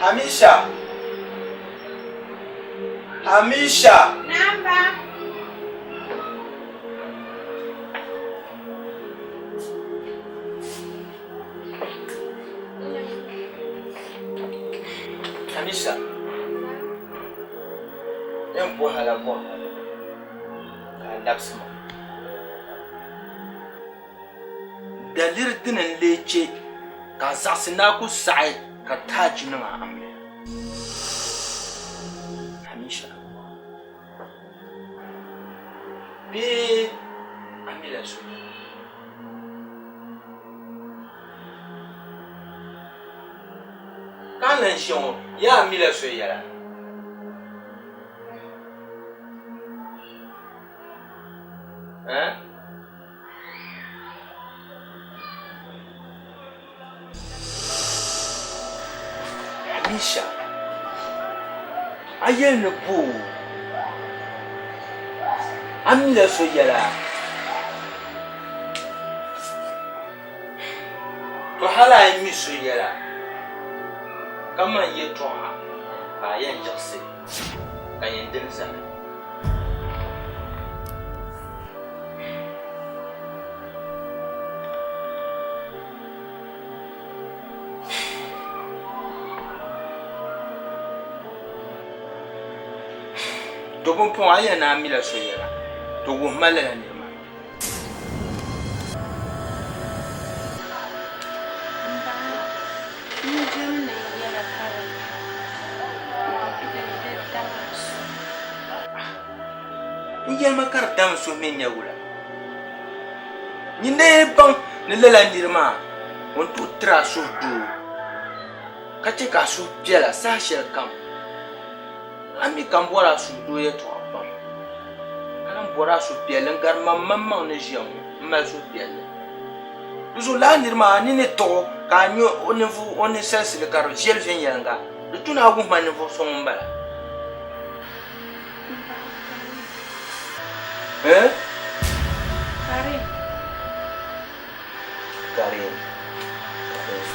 Hamisha. Hamisha. Namba. Hamisa, yɛn bɔhi a la bɔhima ka a labisi ma. Daliri dini n-lee che ka a zaɣisi ni a ku saɣi ka Taaj niŋ a amiliya? Hamisha. Bee a mila so? Ka a lan ʒiya ŋɔ, yaa a mila so yɛla? Eh? Hamisha, a yɛli ni bo a mila so yɛla? To hali a yi mi so yɛla ka man yɛtɔɣa ka a yɛn yiɣisi. Ka yɛn dini zali. To pumpɔŋɔ a yɛn naan mila so yɛla, to wuhi ma lala niri maa. M ba, n jɛmdi n yɛla ka di dam n suhu. N yɛli ma ka di dam n suhu mi n-nyɛ wula? Nyin lee baŋ ni lala niri maa o ni tooi tiri a suhudoo ka chɛ ka a suhu piɛla saha shɛlikam. A mi ka m bɔri a suhudoo yɛtɔɣa pam, ka lan bɔri a suhupiɛlli n-gari man maŋmaŋ ni ʒiya ŋɔ m-mali suhupiɛlli. Di zuɣu lala niri maa a ni ni tɔg o ka a nya o ninvuɣ o ni salisili ka di viɛli viɛnyɛliŋga, di tu ni a wuhi ma ninvuɣ so ŋun bala. Eh? Karim. Karim. Karim.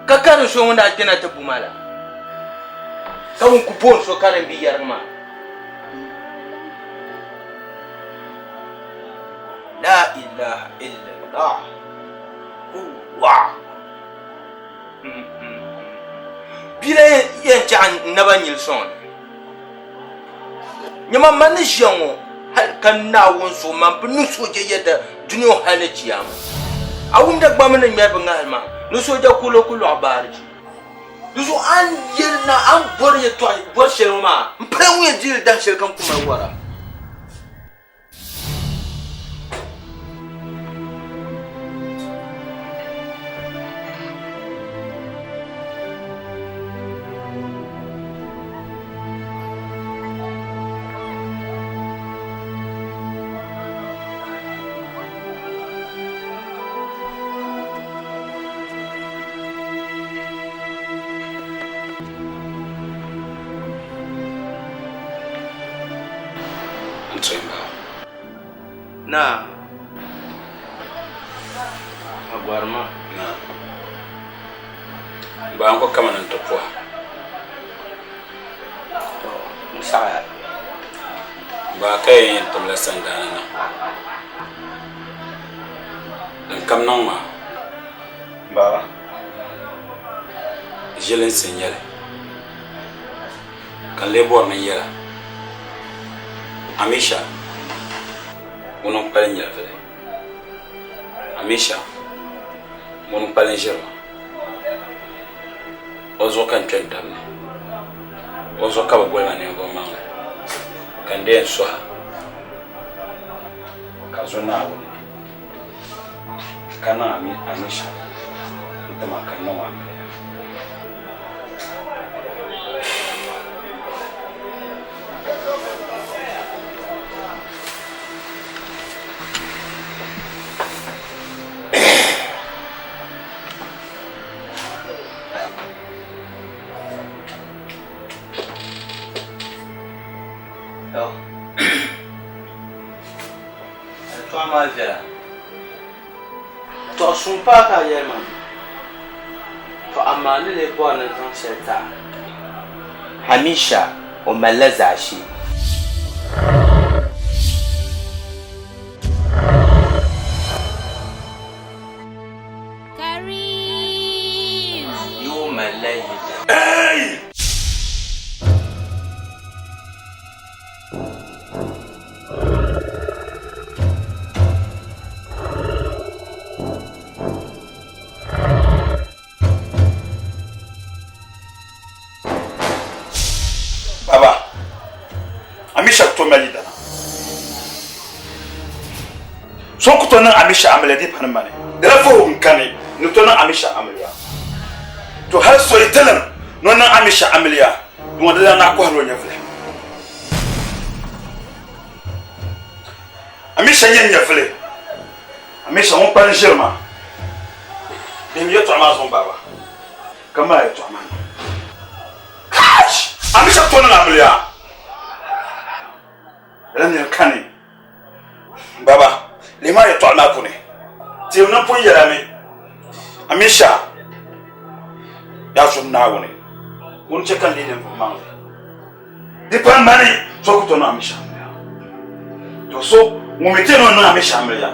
Ka Karim so ŋun daa kpɛna ti bu ma la, ka ŋun ku booni so Karim bi yɛrigi maa. La ilaha illallah. Huwa. Bia la yɛn chaɣ n naba nyili sɔŋ ni. Nyama man ni ʒiya ŋɔ hal ka Naawuni zuɣu man bi niŋ sooja yɛda dunia ŋɔ hal ni chiyaama. A wum Dagbamba ni ŋmɛri bɛ ŋahili maa ni sooja kurili ku lɔɣi baariji. Di zuɣu a ni yɛli ni a ni bɔri yɛtɔɣa bɔri shɛli ŋɔ maa, m pala ŋun yɛn deei li dahinshɛli kam ku mali wara. N tuhi m-baɣa. Naa, a gɔri ma. Naa, m baɣa n-ku kamani n ti puhi a. Tɔ, n saɣiya. M baɣa ka yɛn yɛn timla sandaani na. Din kam niŋ maa. M baɣa, ʒilinsi n-nyɛ li. Ka n lee bɔri ni n yɛl a, Amisha, ŋuni n-kpalim nyɛvili. Amisha, ŋuni n-kpalim ʒiri ma. O zuɣu ka n kpe n tab ni. O zuɣu ka bɛ boli ma ninvuɣ maŋli, ka n dee n suhi a, ka zo Naawuni ka niŋ Amisha n-ti ma ka n niŋ o amiliya. Yɛltɔɣa maa viɛla. Tɔɣ suŋ paai ka a yɛli ma, Tɔ amaa n ni lee bɔri ni n zaŋ shɛli ti a. Hamisha, o malila zaashee. Karim! Yoo malila yidana. Baba, Amisha ku tooi mali yidana. So ku tooi niŋ Amisha amiliya di pa ni mani. Di la vuhigu n-kani ni tooi niŋ Amisha amiliya. To hali so yi tilim ni o niŋ Amisha amiliya, di ŋɔ di lan naɣ kɔhirila o nyɛvili. Amisha nyɛ n nyɛvili. Amisha ŋun kpalim ʒiri ma. Bihim yɛtɔɣa maa zuɣu m-baba, ka mali a yɛtɔɣa maa niŋ. Kash! Amisha ku tooi niŋ amiliya. Lala nir kani. Baba, lihim a yɛtɔɣa maa puuni. Teem ni m pun yɛl a mi, Amisha, yaa zom Naawuni. Ŋuni n-chɛ ka n leei ninvuɣ maŋli. Di pa mani so ku to niŋ a mi shɛm ya. To so ŋun mi ti ni o niŋ a mi shɛm ya,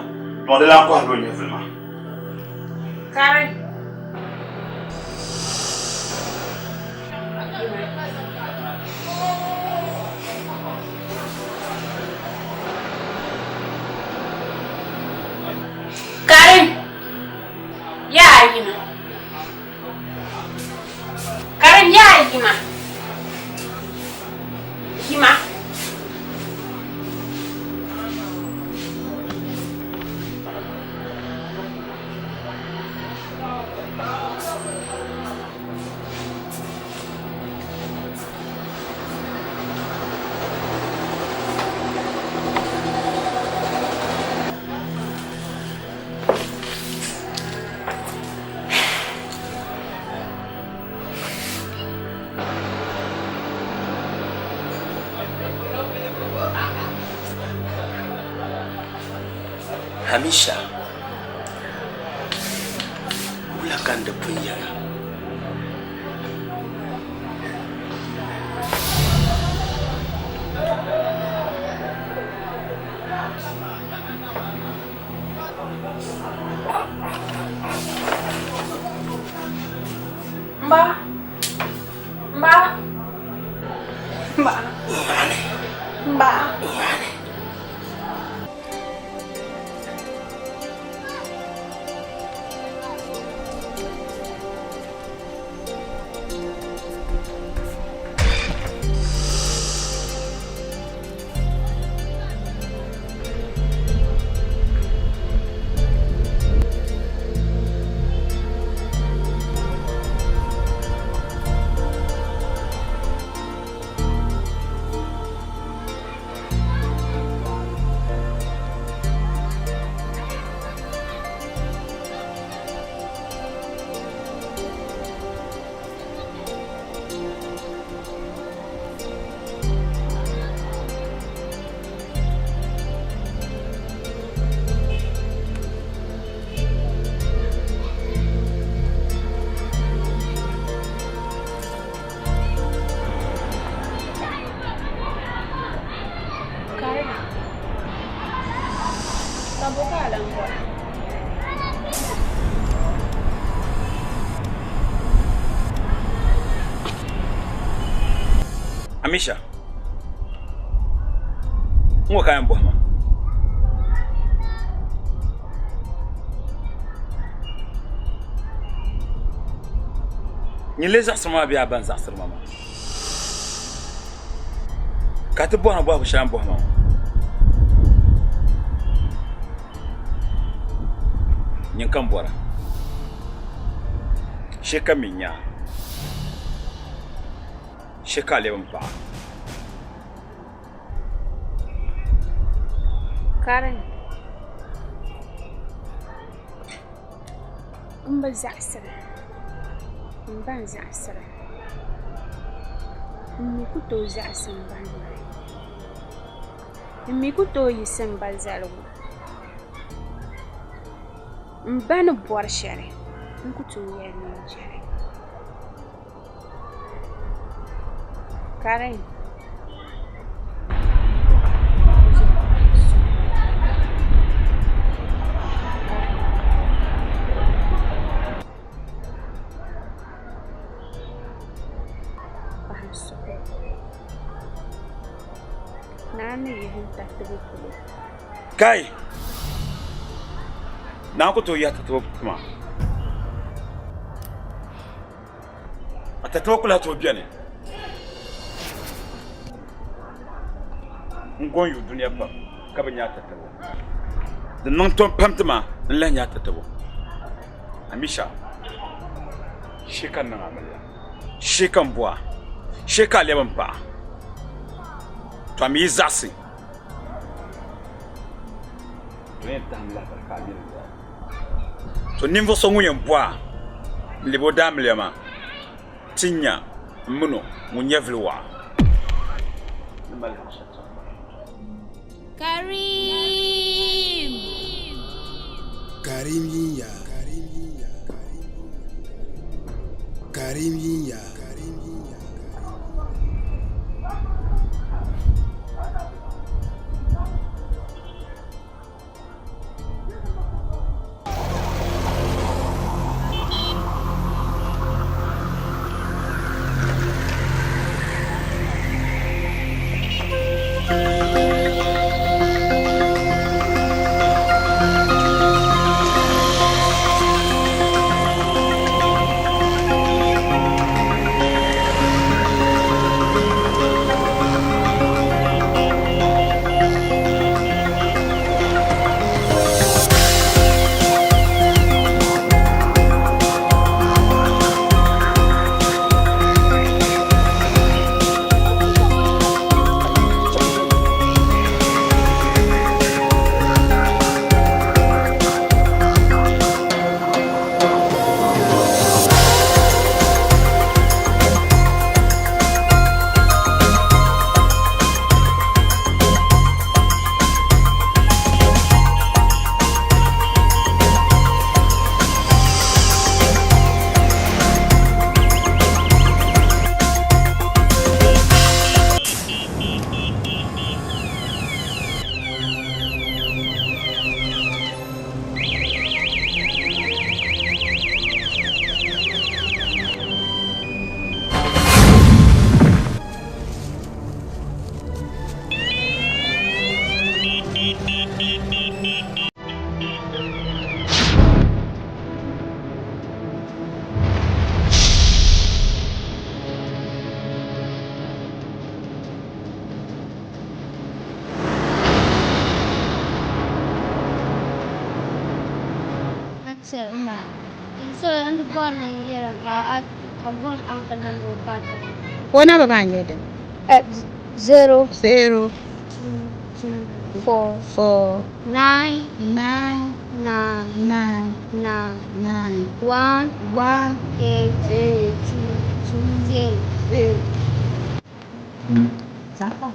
niŋ di lan kɔhirila o nyɛvili maa. Karen. Karim. Yaa yima. Karim yaa yima. Yima. Hamisha, wula ka n di pun yɛla? Mba. Mba. Mba. Mba. Karim. Ka bo ka a lan bɔra? Amisha, n ŋɔ ka yɛn bɔhi ma. Nyin lee zaɣisiri ma bee a ba n-zaɣisiri ma maa? Ka a ti bɔhiri ma bɔhigu shɛli a ni bɔhi ma ŋɔ. Nyin ka m bɔra, shee ka mi n-nya a. Shee ka a lɛbi m paɣa. Karim, M bi zaɣisira, m ba n-zaɣisira. M mi ku tooi zaɣisi m ba noli. M mi ku tooi yiɣisi m ba zaligu. M ba ni bɔri shɛli, n ku tooi yɛli ni n chɛ li. Karim. Pahi n suhu. Naa ni yihi n tatibu polo. Kai! Naa ku tooi yihi a tatibu polo maa. A tatibu ku lahi tooi beni. N go n-yu dunia pam ka bi nya a tatibu. Di niŋ tom pam ti ma n lahi nya a tatibu. Amisha, shee ka n niŋ a amiliya, shee ka m bo a, shee ka a lɛbi m paɣa. To a mi yi zaɣisi, to yɛn tahimi lahibali ka a mini n dɔɣi. To ninvuɣ so ŋun yɛn bɔ a n-leb o daamiliya maa, ti nya m min o ŋun nyɛvili waɣa ni mali luɣ shɛli chaŋ maa. Karim. Karim yinya. Karim yinya. ti ma. So n di bɔri ni n yɛli ka a ka bɔri uncle ni o paati. O namba maa n-nyɛ dini? Zero. Zero. 2, 4, 4, 9, 9, 9, 9, 9, 9, 1, 1, 8, 8, 2, 0. 0. Zaka.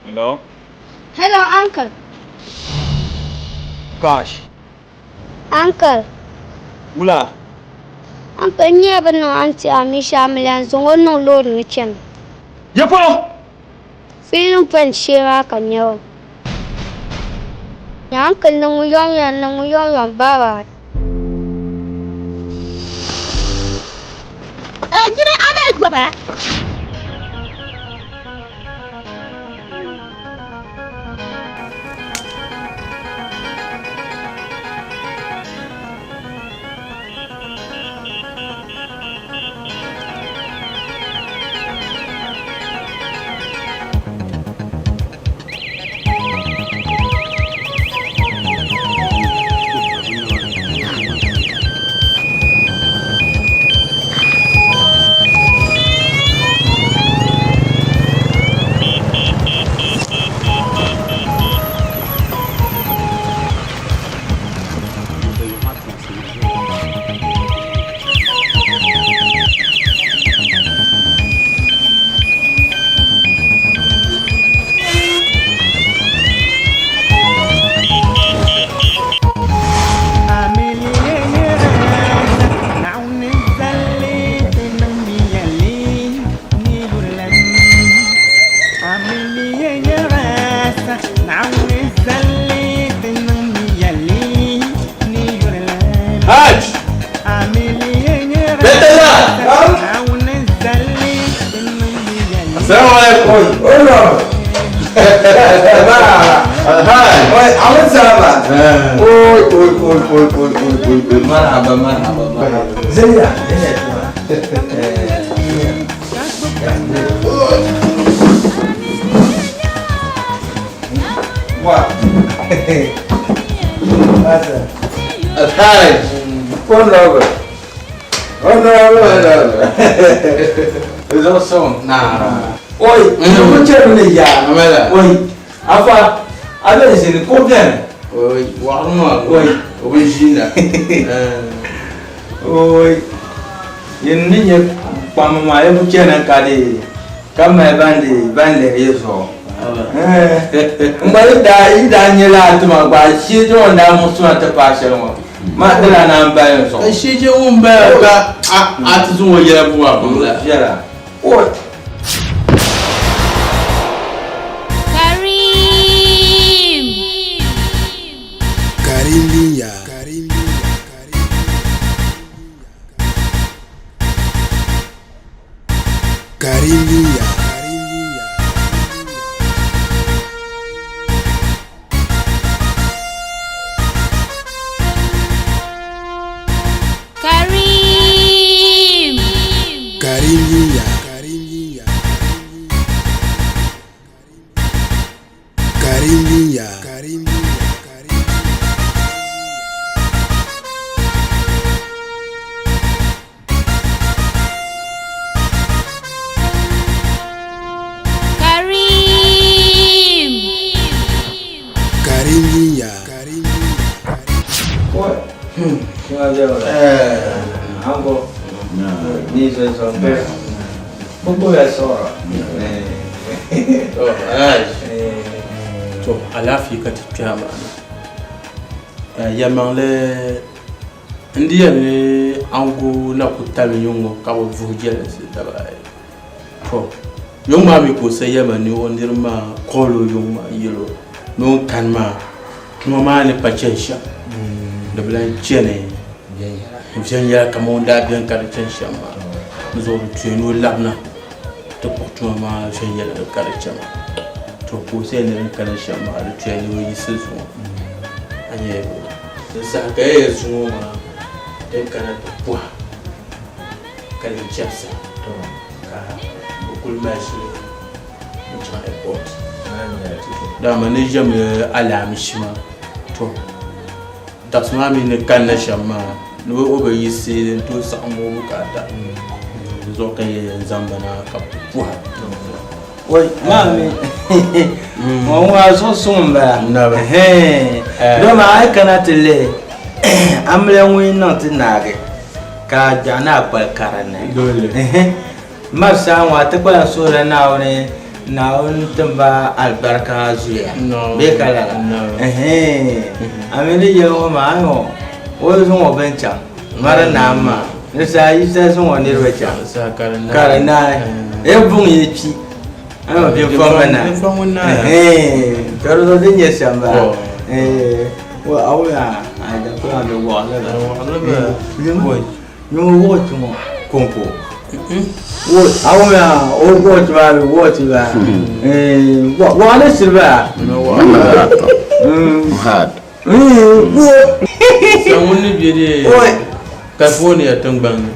Hello? Hello, uncle. Gosh. Uncle. Wula. Uncle, n nyɛla bɛ niŋ Aunty Amisha amiliya n-zaŋ o niŋ loori ni chani. Ya polo! Filling point shee maa ka n nya o. Uncle niŋ yomyom niŋ yomyom bye bye. Nyini a lee gbuba. Hajj! السلام عليكم عملت سلامة اوي اوي اوي اوي اوي اوي اوي مرحبا مرحبا مرحبا زين الحاج Honorable. Honorable. Honorable. Nah. Oi, ko cɛ min ya. Oi, afa, a bɛ ʒini ko bɛni. Oi, waɣiri maa. Oi, o bi ʒiina. Oi, yin ni nyɛ kpamma maa ya ku chana ka di ka mali ban di ban lihiri yi zuɣu. N gba yi daa yi daa nyɛ laa tima gba shee ti ŋun daa muɣisi ma ti paai shɛli ŋɔ ma di laa naan bali n zuɣu. Shee che ŋun bala ka a ti zaŋ o yɛla bu maa pam la. Viɛla. Oi. Karim. Karim ya. Karim ya. Karim. Karim ya. Karim ya. Karim Karim. Karim ya. Oi. Ango. Ni so so pe. Gbogbo ya sọ̀rọ̀. To, Alhaji. To, alaafee ka ti kpɛha maa ni. Yɛlimaŋli n di yɛli ni ango na ku tabi yuŋ ŋɔ ka bi vuhi jɛlinsi daba ayi. To, yuŋ maa mi ka o sa yɛlima ni o niriba maa call o yuŋ maa yɛl o ni o ni kani maa tuma maa ni pa chani shɛm di bi lahi chani viɛnyɛla kamani o ni daa beni ka di chani shɛm maa. Di zuɣu di tuya ni o labina ti kpuɣi tuma maa viɛnyɛliŋga ka di chana. To ka o sayi ni din kana shɛm maa di tuya ni o yiɣisi zuŋɔ. A nyɛla bɔ? Di saha ka ya yɛli zuŋɔ maa din kana ti pɔha ka lan chɛbisa ka bɛ kuli mali shili n-chaŋ airport. Dama ni ʒɛmi alaamishi maa, tɔ dabisi maa mi ni kanna shɛm maa ni o bi yiɣisi n-tooi saɣim o bukaata. Di zuɣu ka n yɛn zaŋ ba na ka bɛ ti pɔha. Wai, maa mi ŋɔ ŋɔ zuɣu suŋ n bala dama a yi kana ti lihi amiliya ŋun yi niŋ ti naagi ka gbiɛɣu ni a kpali karinli mari saha ŋɔ a ti kpalim suhurila Naawuni Naawuni timba alibarika zuliya bee ka lala a mi ni yɛli ŋɔ maa ayi o zaŋ o bini chaŋ mari naam maa ni saha yisa zaŋ o niriba chaŋ ka di naai e buŋ yi kpi ama binfɔŋ bi naai ka di zuɣu din nyɛ shɛm bala a wuya a da kula bi wɔɣili ba nyuŋ wuɣi ti ŋɔ konko a wuya o wuɣi ti maa bi wuɣi ti ba wɔɣili siri ba hard Ŋun ni be di California tiŋgbani ni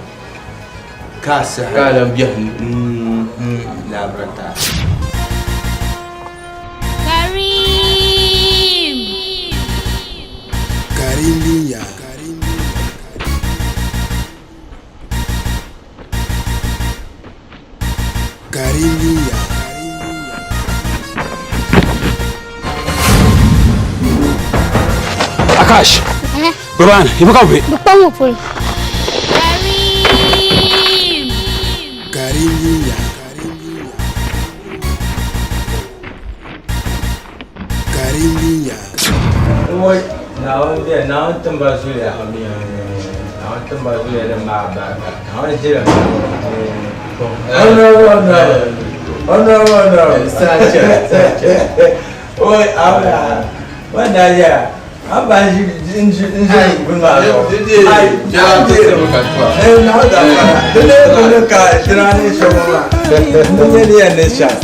ka ka lan biɛhi ni. Karim. Karim ya. Karim ya. Akash. Baba, ibu ka be. Bi kpa ŋɔ polo. Karim. Karim ya. Karim ya. Wai, Naawuni bɛ Naawuni timba zuliya. Naawuni timba zuliya din maa barika. Naawuni ʒili Honorable, honorable, honorable. Sacha, sacha. Oi, awla. Wanda ya. An ba n ʒi n ʒi guli maa zuɣu. Ai, eh, na da fara. Dole ko ne ka tunani shɛŋa maa. N nyɛ ni yɛn ni shɛm.